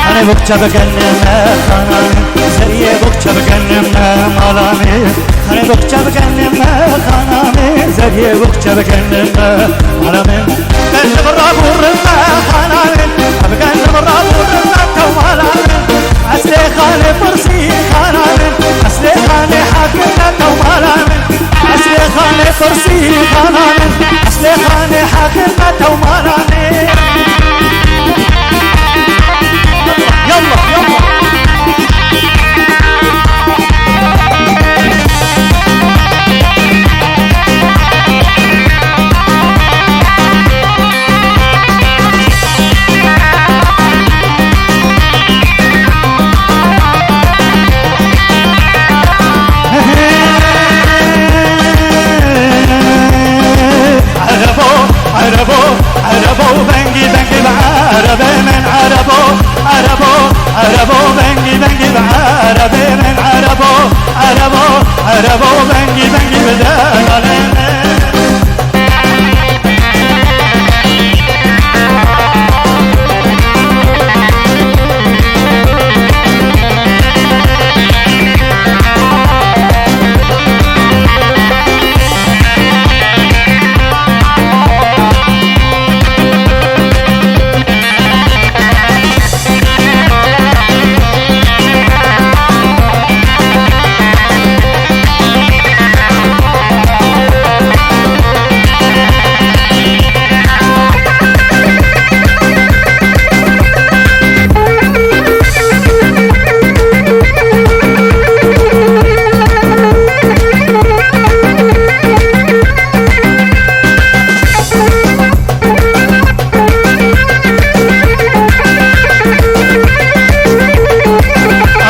Hani bokça begendim xana min, zeriyê bokça begendim mala min. Hani bokça begendim xana min, zeriyê bokça begendim mala min. Begendim rabûrim xana min, begendim rabûrim tew mala min. Eslê xanê pirsî xana min, eslê xanê hakim tew mala min. Eslê xanê pirsî xana min, eslê xanê hakim tew mala min. Yallah, yallah. Erebo, erebo, erebo, bengî, bengî be erebê min, erebo, erebo, erebo, bengî, bengî be erebê min, erebo, erebo, erebo, bengî, bengî be delalê min.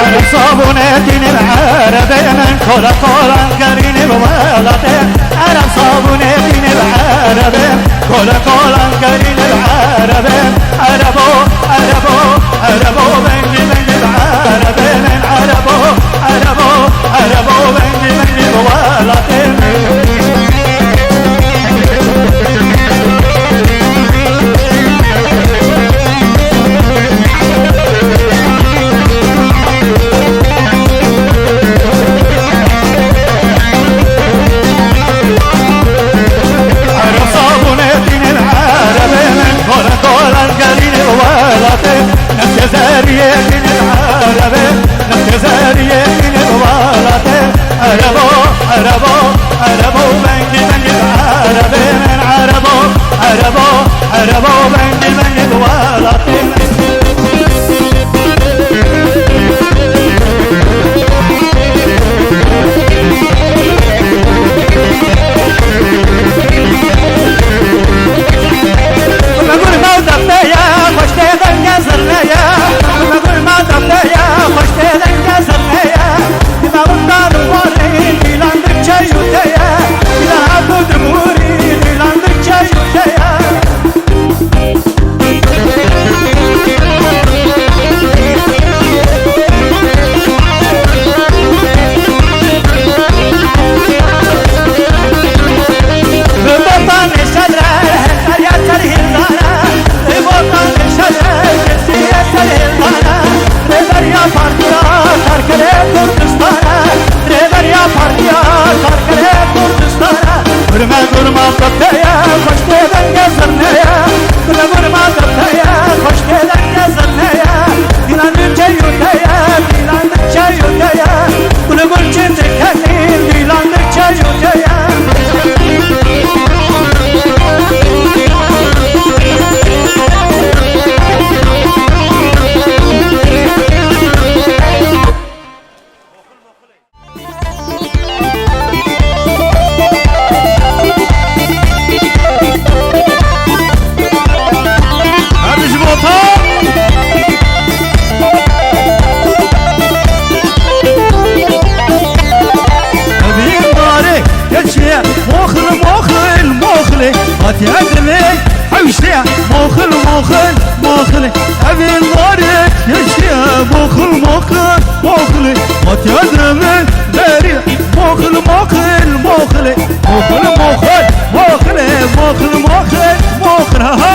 Ereb sabûnê tînê bi erebê min, kola kolan gerînê bi welatê. Ereb sabûnê tînê bi erebê, kola kolan gerînê bi erebê. Erebo, erebo, erebo, bengî, bengî bi erebê min. Erebo, erebo, erebo, bengî, bengî bi welatê min. Ereb sabûnê tînê erebê min, kola kolan gerînê welatê. Nefkê zeriyê tînê erebê, nefkê zeriyê tînê welatê. Erebo, erebo, erebo, bengî, bengî erebê min, erebo, erebo, erebo, bengî, bengî welatê min. Bi gurma û depeye, xweştê denge zirneye. Bi gurma depeye, xweştê denge zirneye. Dima windar û warî, dîlan dikçe jûteye. Dîla hevû dimûrî, dîlan dik Tiya demê hewştiya, moxil, moxil, moxil. Evîn varê keştiya, moxil, moxil, moxil. Hatiya demê berî, moxil, moxil, moxil. Moxil, moxil, moxil, moxil, moxil, moxil. Ha, ha.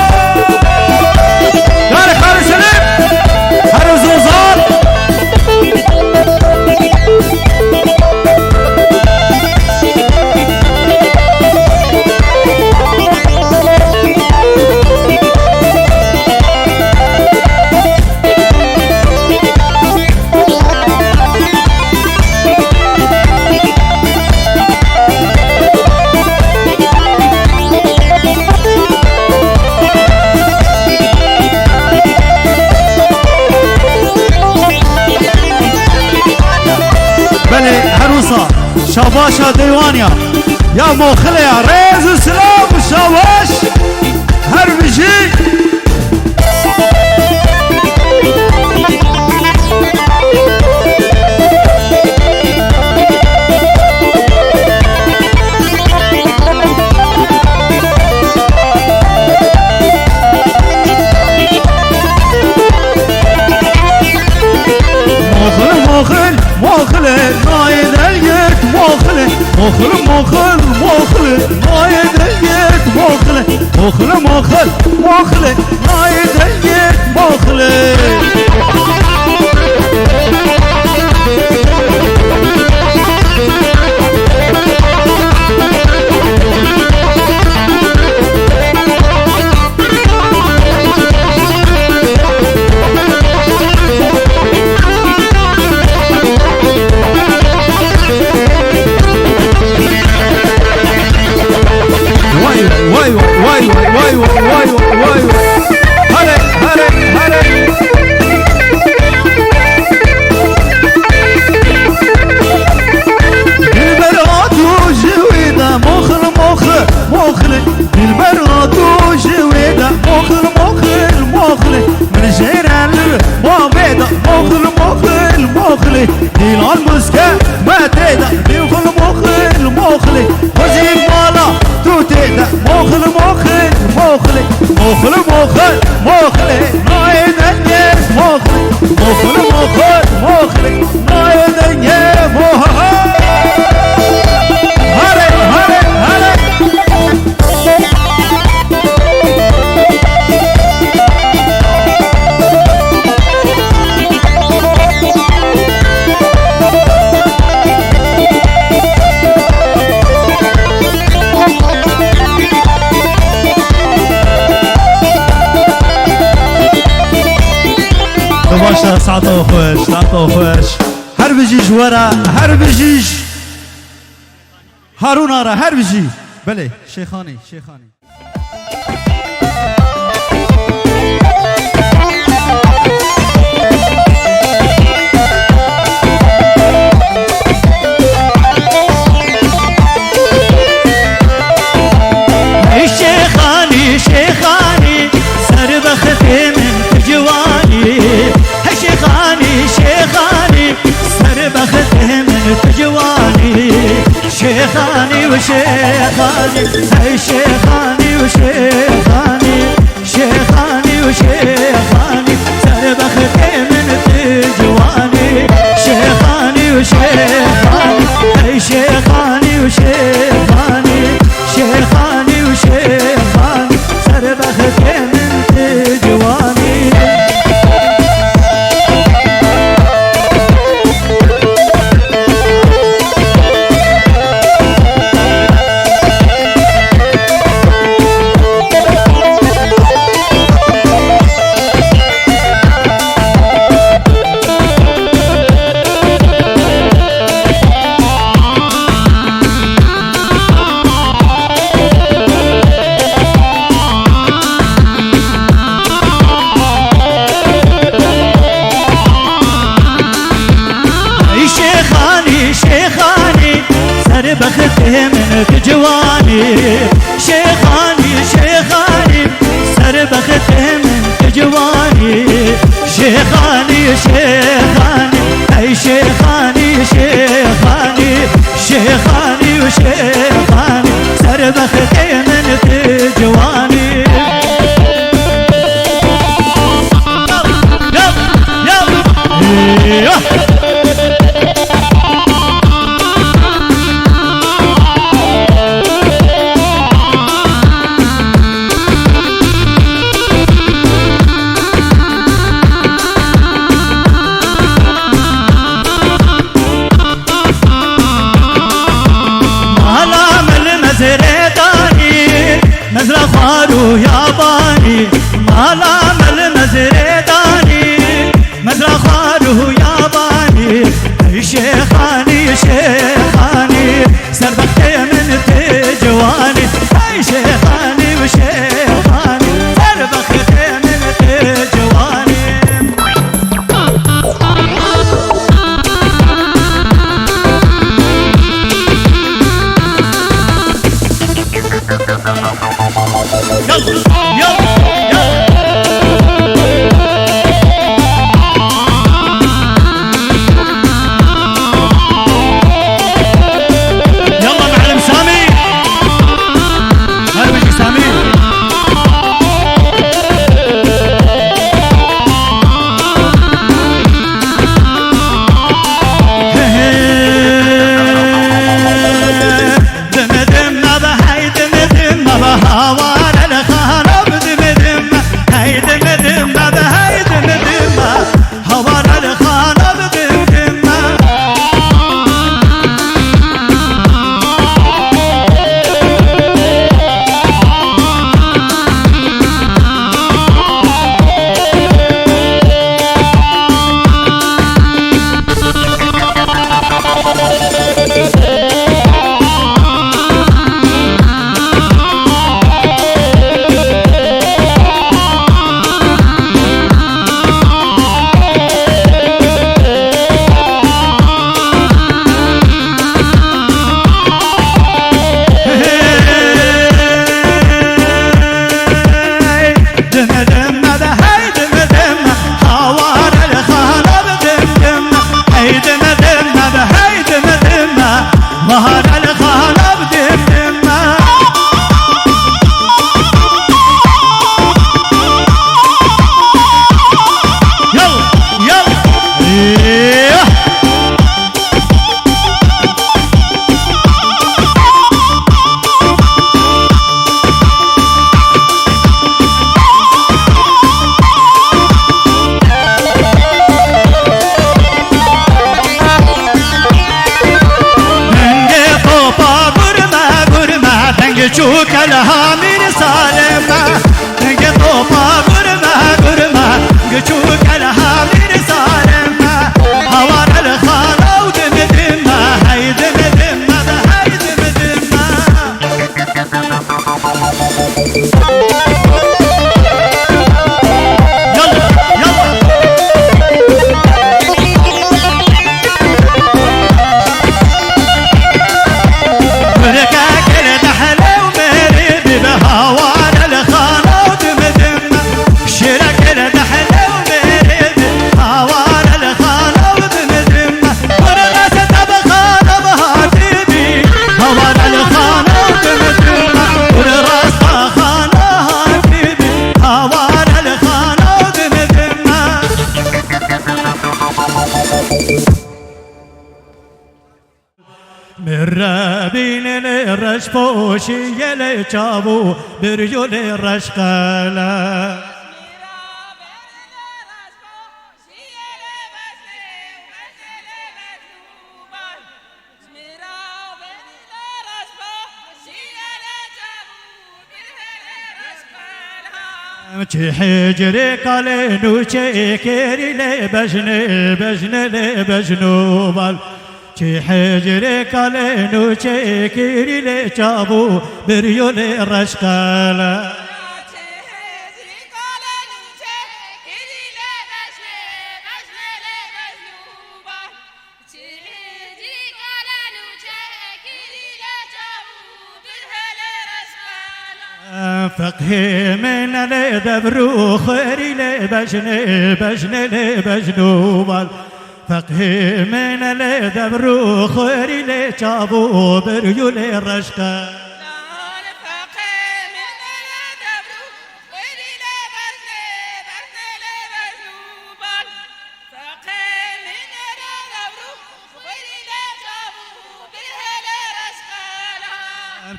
Gare xarê Selim. Her zozan. Belê, her wisa şabaşa deywaniya ya moxile ya, rêz û silav û şabaş, her bijî. Moxil, moxil, moxilê, nayê dengêt, moxilê. Moxil, moxil, moxilê, nayê dengêt, moxilê. Moxil, moxil, moxilê, nayê dengêt, moxilê. Vay, vay, vay. Hale, hale, hale. Dilber hatu ji wê de moxil, moxil, moxilê. Dilber hatu ji wê de moxil, moxil, moxilê. Min jêre li bavê de moxil, moxil, moxilê. Dîlan muske me tê de moxil, moxil, moxilê. Xwezî mala tu tê de moxil, moxil, moxilê. Moxil, moxil, moxilê. Nayê dengê moxilê. Moxil, moxil, moxilê. Nayê dengê moxilê. Hare, hare, hare. Baş e, saeta xweş, saeta xweş. Her bijî ji we re, her bijî ji Harûna re, her bijî. Belê, Şêxanî, Şêxanî. Hey Şêxanî, Şêxanî, serbextê min tu ciwanî. Hey Şêxanî, Şêxanî, serbextê min tu ciwanî. Şêxanî û Şêxanî, hey Şêxanî û Şêxanî, Şêxanî û Şêxanî, serbextê min tu ciwanî. Şêxanî û Şêxanî, hey Şêxanî û Şêxanî, Şêxanî û Şêxanî, serbextê min tu ciwanî. Ey Şêxanî, Şêxanî, serbextê min tu ciwanî. Şêxanî, Şêxanî, serbextê min tu ciwanî. Şêxanî, Şêxanî, ey Şêxanî, Şêxanî, Şêxanî û Şêxanî, serbextê min tu ciwanî. Xwar û yabanî, mala me li mezrê danî, mezra xwar û yabanî, ey şêxanî, şêxanî, serbextê min tê ciwanî, ey şêxanî û şêxanî, serbextê min tê ciwanî. يلا معلم سامي. هلا بيك سامي. Dim dim me be hey dim dim me be hawar el xana bi dim dim me hey dim dim me be hey dim dim me hawar el xana bi dim dim me. Dengê topa gurme gurme, dengê çûke li Hamîr Salim me. Dengê topa gurme gurme, dengê çûke li Hamîr Salim me. Hawar el xana û dim dim me, hey dim dim me be, hey dim dim me. Yalla, yalla. Kurke kir dehle û mêrê bî bi hawar el xana û dim dim me. Şêre kir dehle û mêrê bî hawar el xana û dim dim me. Kur rase te bi xana bi hatî bî. Hawar el xana û dim dim me. Kur rasta xana hatî bî. Hawar el xana û dim dim me. Mirrebînê lê reş poşîye lê çav û biryo lê reş qele. Çi hicrê kalê nûçê kêrî lê bejnê, bejnê lê bejnû bal. Çi hicrê kalê nûçê kêrî lê çav û biryo lê reş qele. Feqhê min lê devr û xwerî lê bejnê, bejnê lê bejnû bal. Feqhê min lê devr û xwerî lê çav û biryo lê reş qele.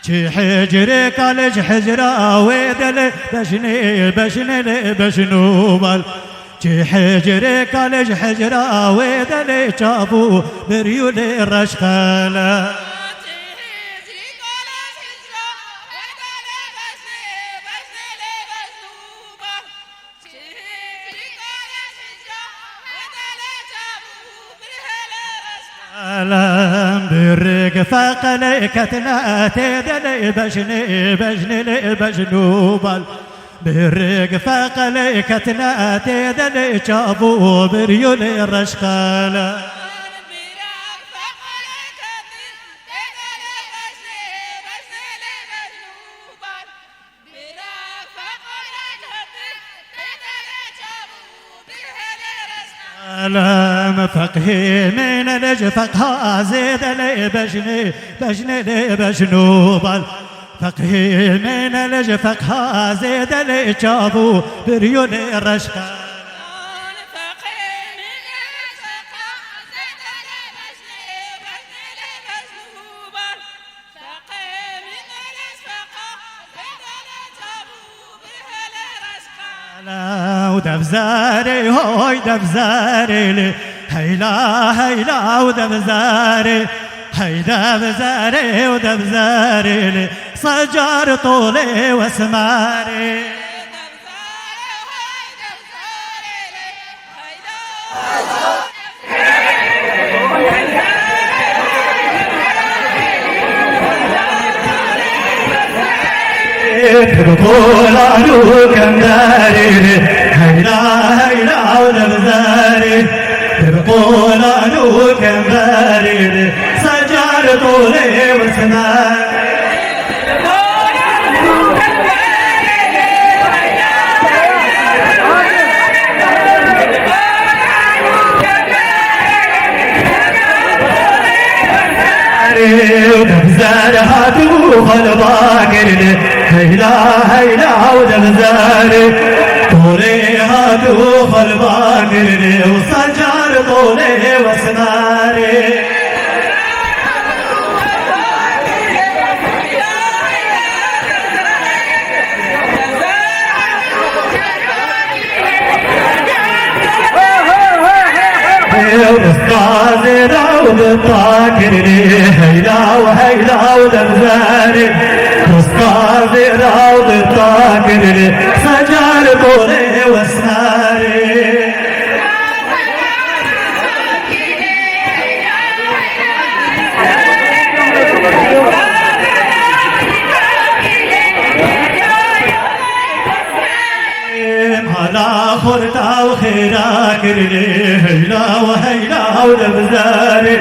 Çi hicrê kalê ji hicra wê de lê bejnê, bejnê lê bejnû bal. Çi hicrê kalê ji hicra wê de lê çav û biryo lê reş qele. Lem bi rêk feqelê ketine tê de lê bejnê, bejnê lê bejn û bal. Bi rêk feqelê ketine tê de lê çav û biryo lê reşqele. Lem feqhê mîne lê ji feqha zêde lê bejnê, bejnê lê bejn û bal. Feqhê mîne lê ji feqha zêde lê çav û biryo lê reşqele. Lê û devzerê, hoy devzerê lê, heyla, heyla û devzerê, hey devzerê û devzerê lê, secar tolê wesmerê. Bi qolan û kemberê, heyla, heyla û devzerê. Bi qolan û kemberê, secar tolê wesmerê. Û devzer hat û xelba kirinê, heyla heyla û devzerê. Tolê hat û xelba kirinê û secar tolê wesmerê. Rizqa zêra û dita kirinê, heyla û heyla û devzerê. Rizqa zêra û dita kirinê, secar tolê wesmerê. Mala xorta û xêra kirinê, heyla û heyla û devzerê.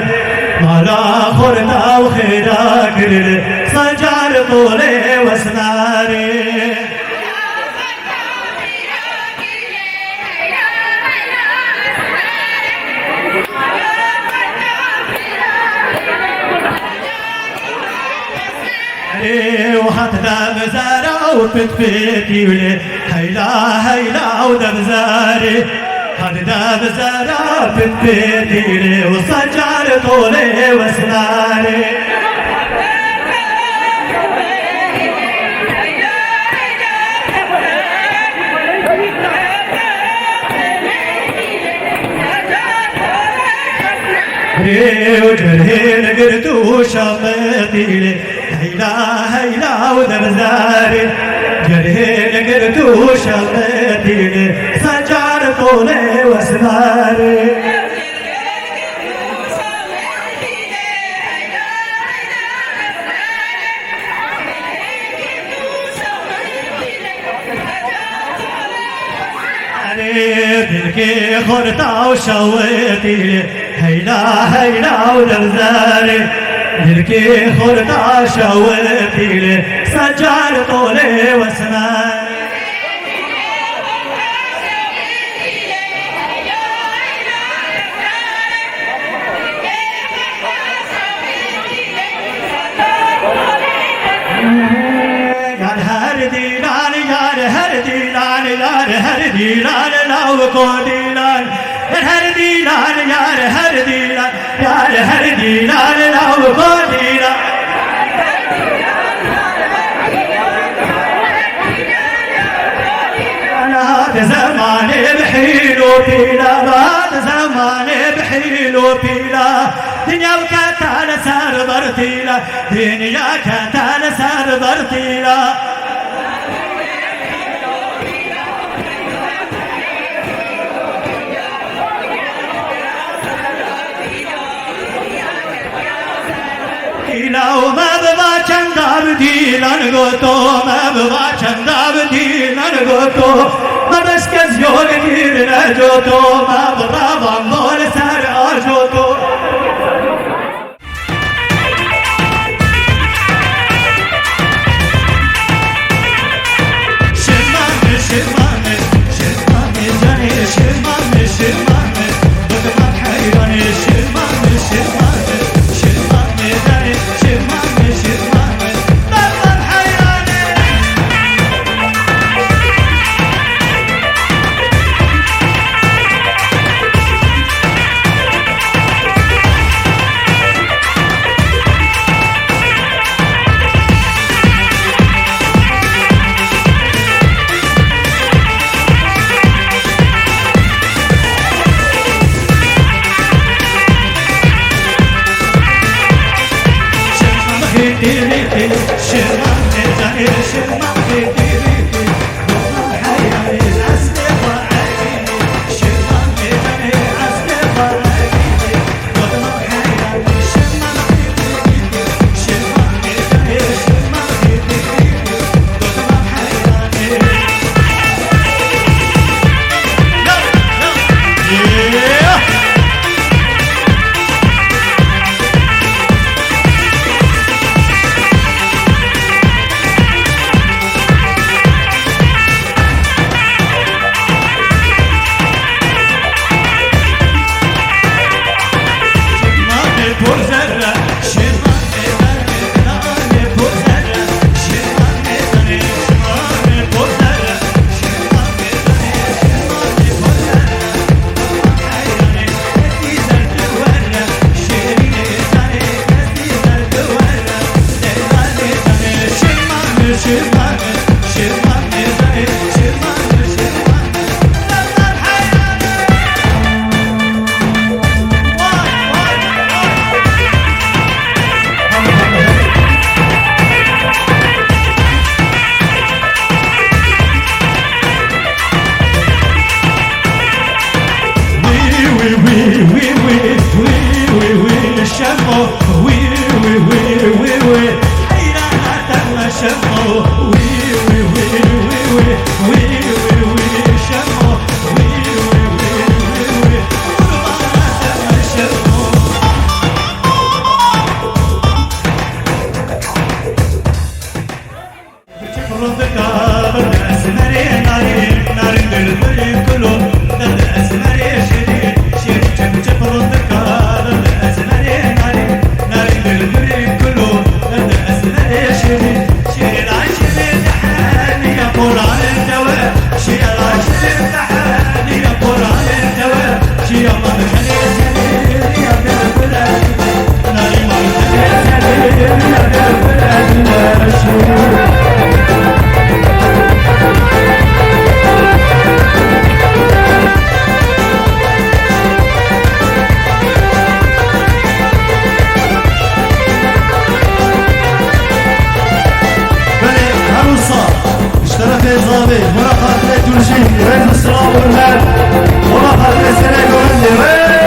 Mala xorta û xêra kirinê, secar tolê wesmerê. Ê û hat devzera û pitpitî lê, heyla heyla û devzerê. Hat devzera pitpitî lê û secar tolê wesmerê. Rê û cerhê girt û şametî lê, heyla heyla û devzerê. Cerhê girt û şametî lê, secar tolê wesmerê. Erê, dilkê xorta û şawetî lê, heyla heyla û devzerê. Dilkê xorta şawetî lê, secar tolê wesmerê. Yar her dîlan, yar her dîlan, yar her dîlan, lawko dîlan. Yar her dîlan, yar her dîlan, yar her dîlan, lawko dîlan. Ana di zemanê bi hîl û pîla, ba di zemanê bi hîl û pîla. Dinya kete li ser bertîla, dinya kete li ser bertîla. Dîlan goto me bi va çenda bi dîlan goto me beşkez yol gîr necoto me bi ravan bol ser ajoto. Şirvan, şirvan, şirvan, canê şirvan, şirvan. Belê, her wisa ji terefê zavê, ji bo xatirê tu jî, rêz û silav û hurmet, ji bo xatirê serê govendê, rêz!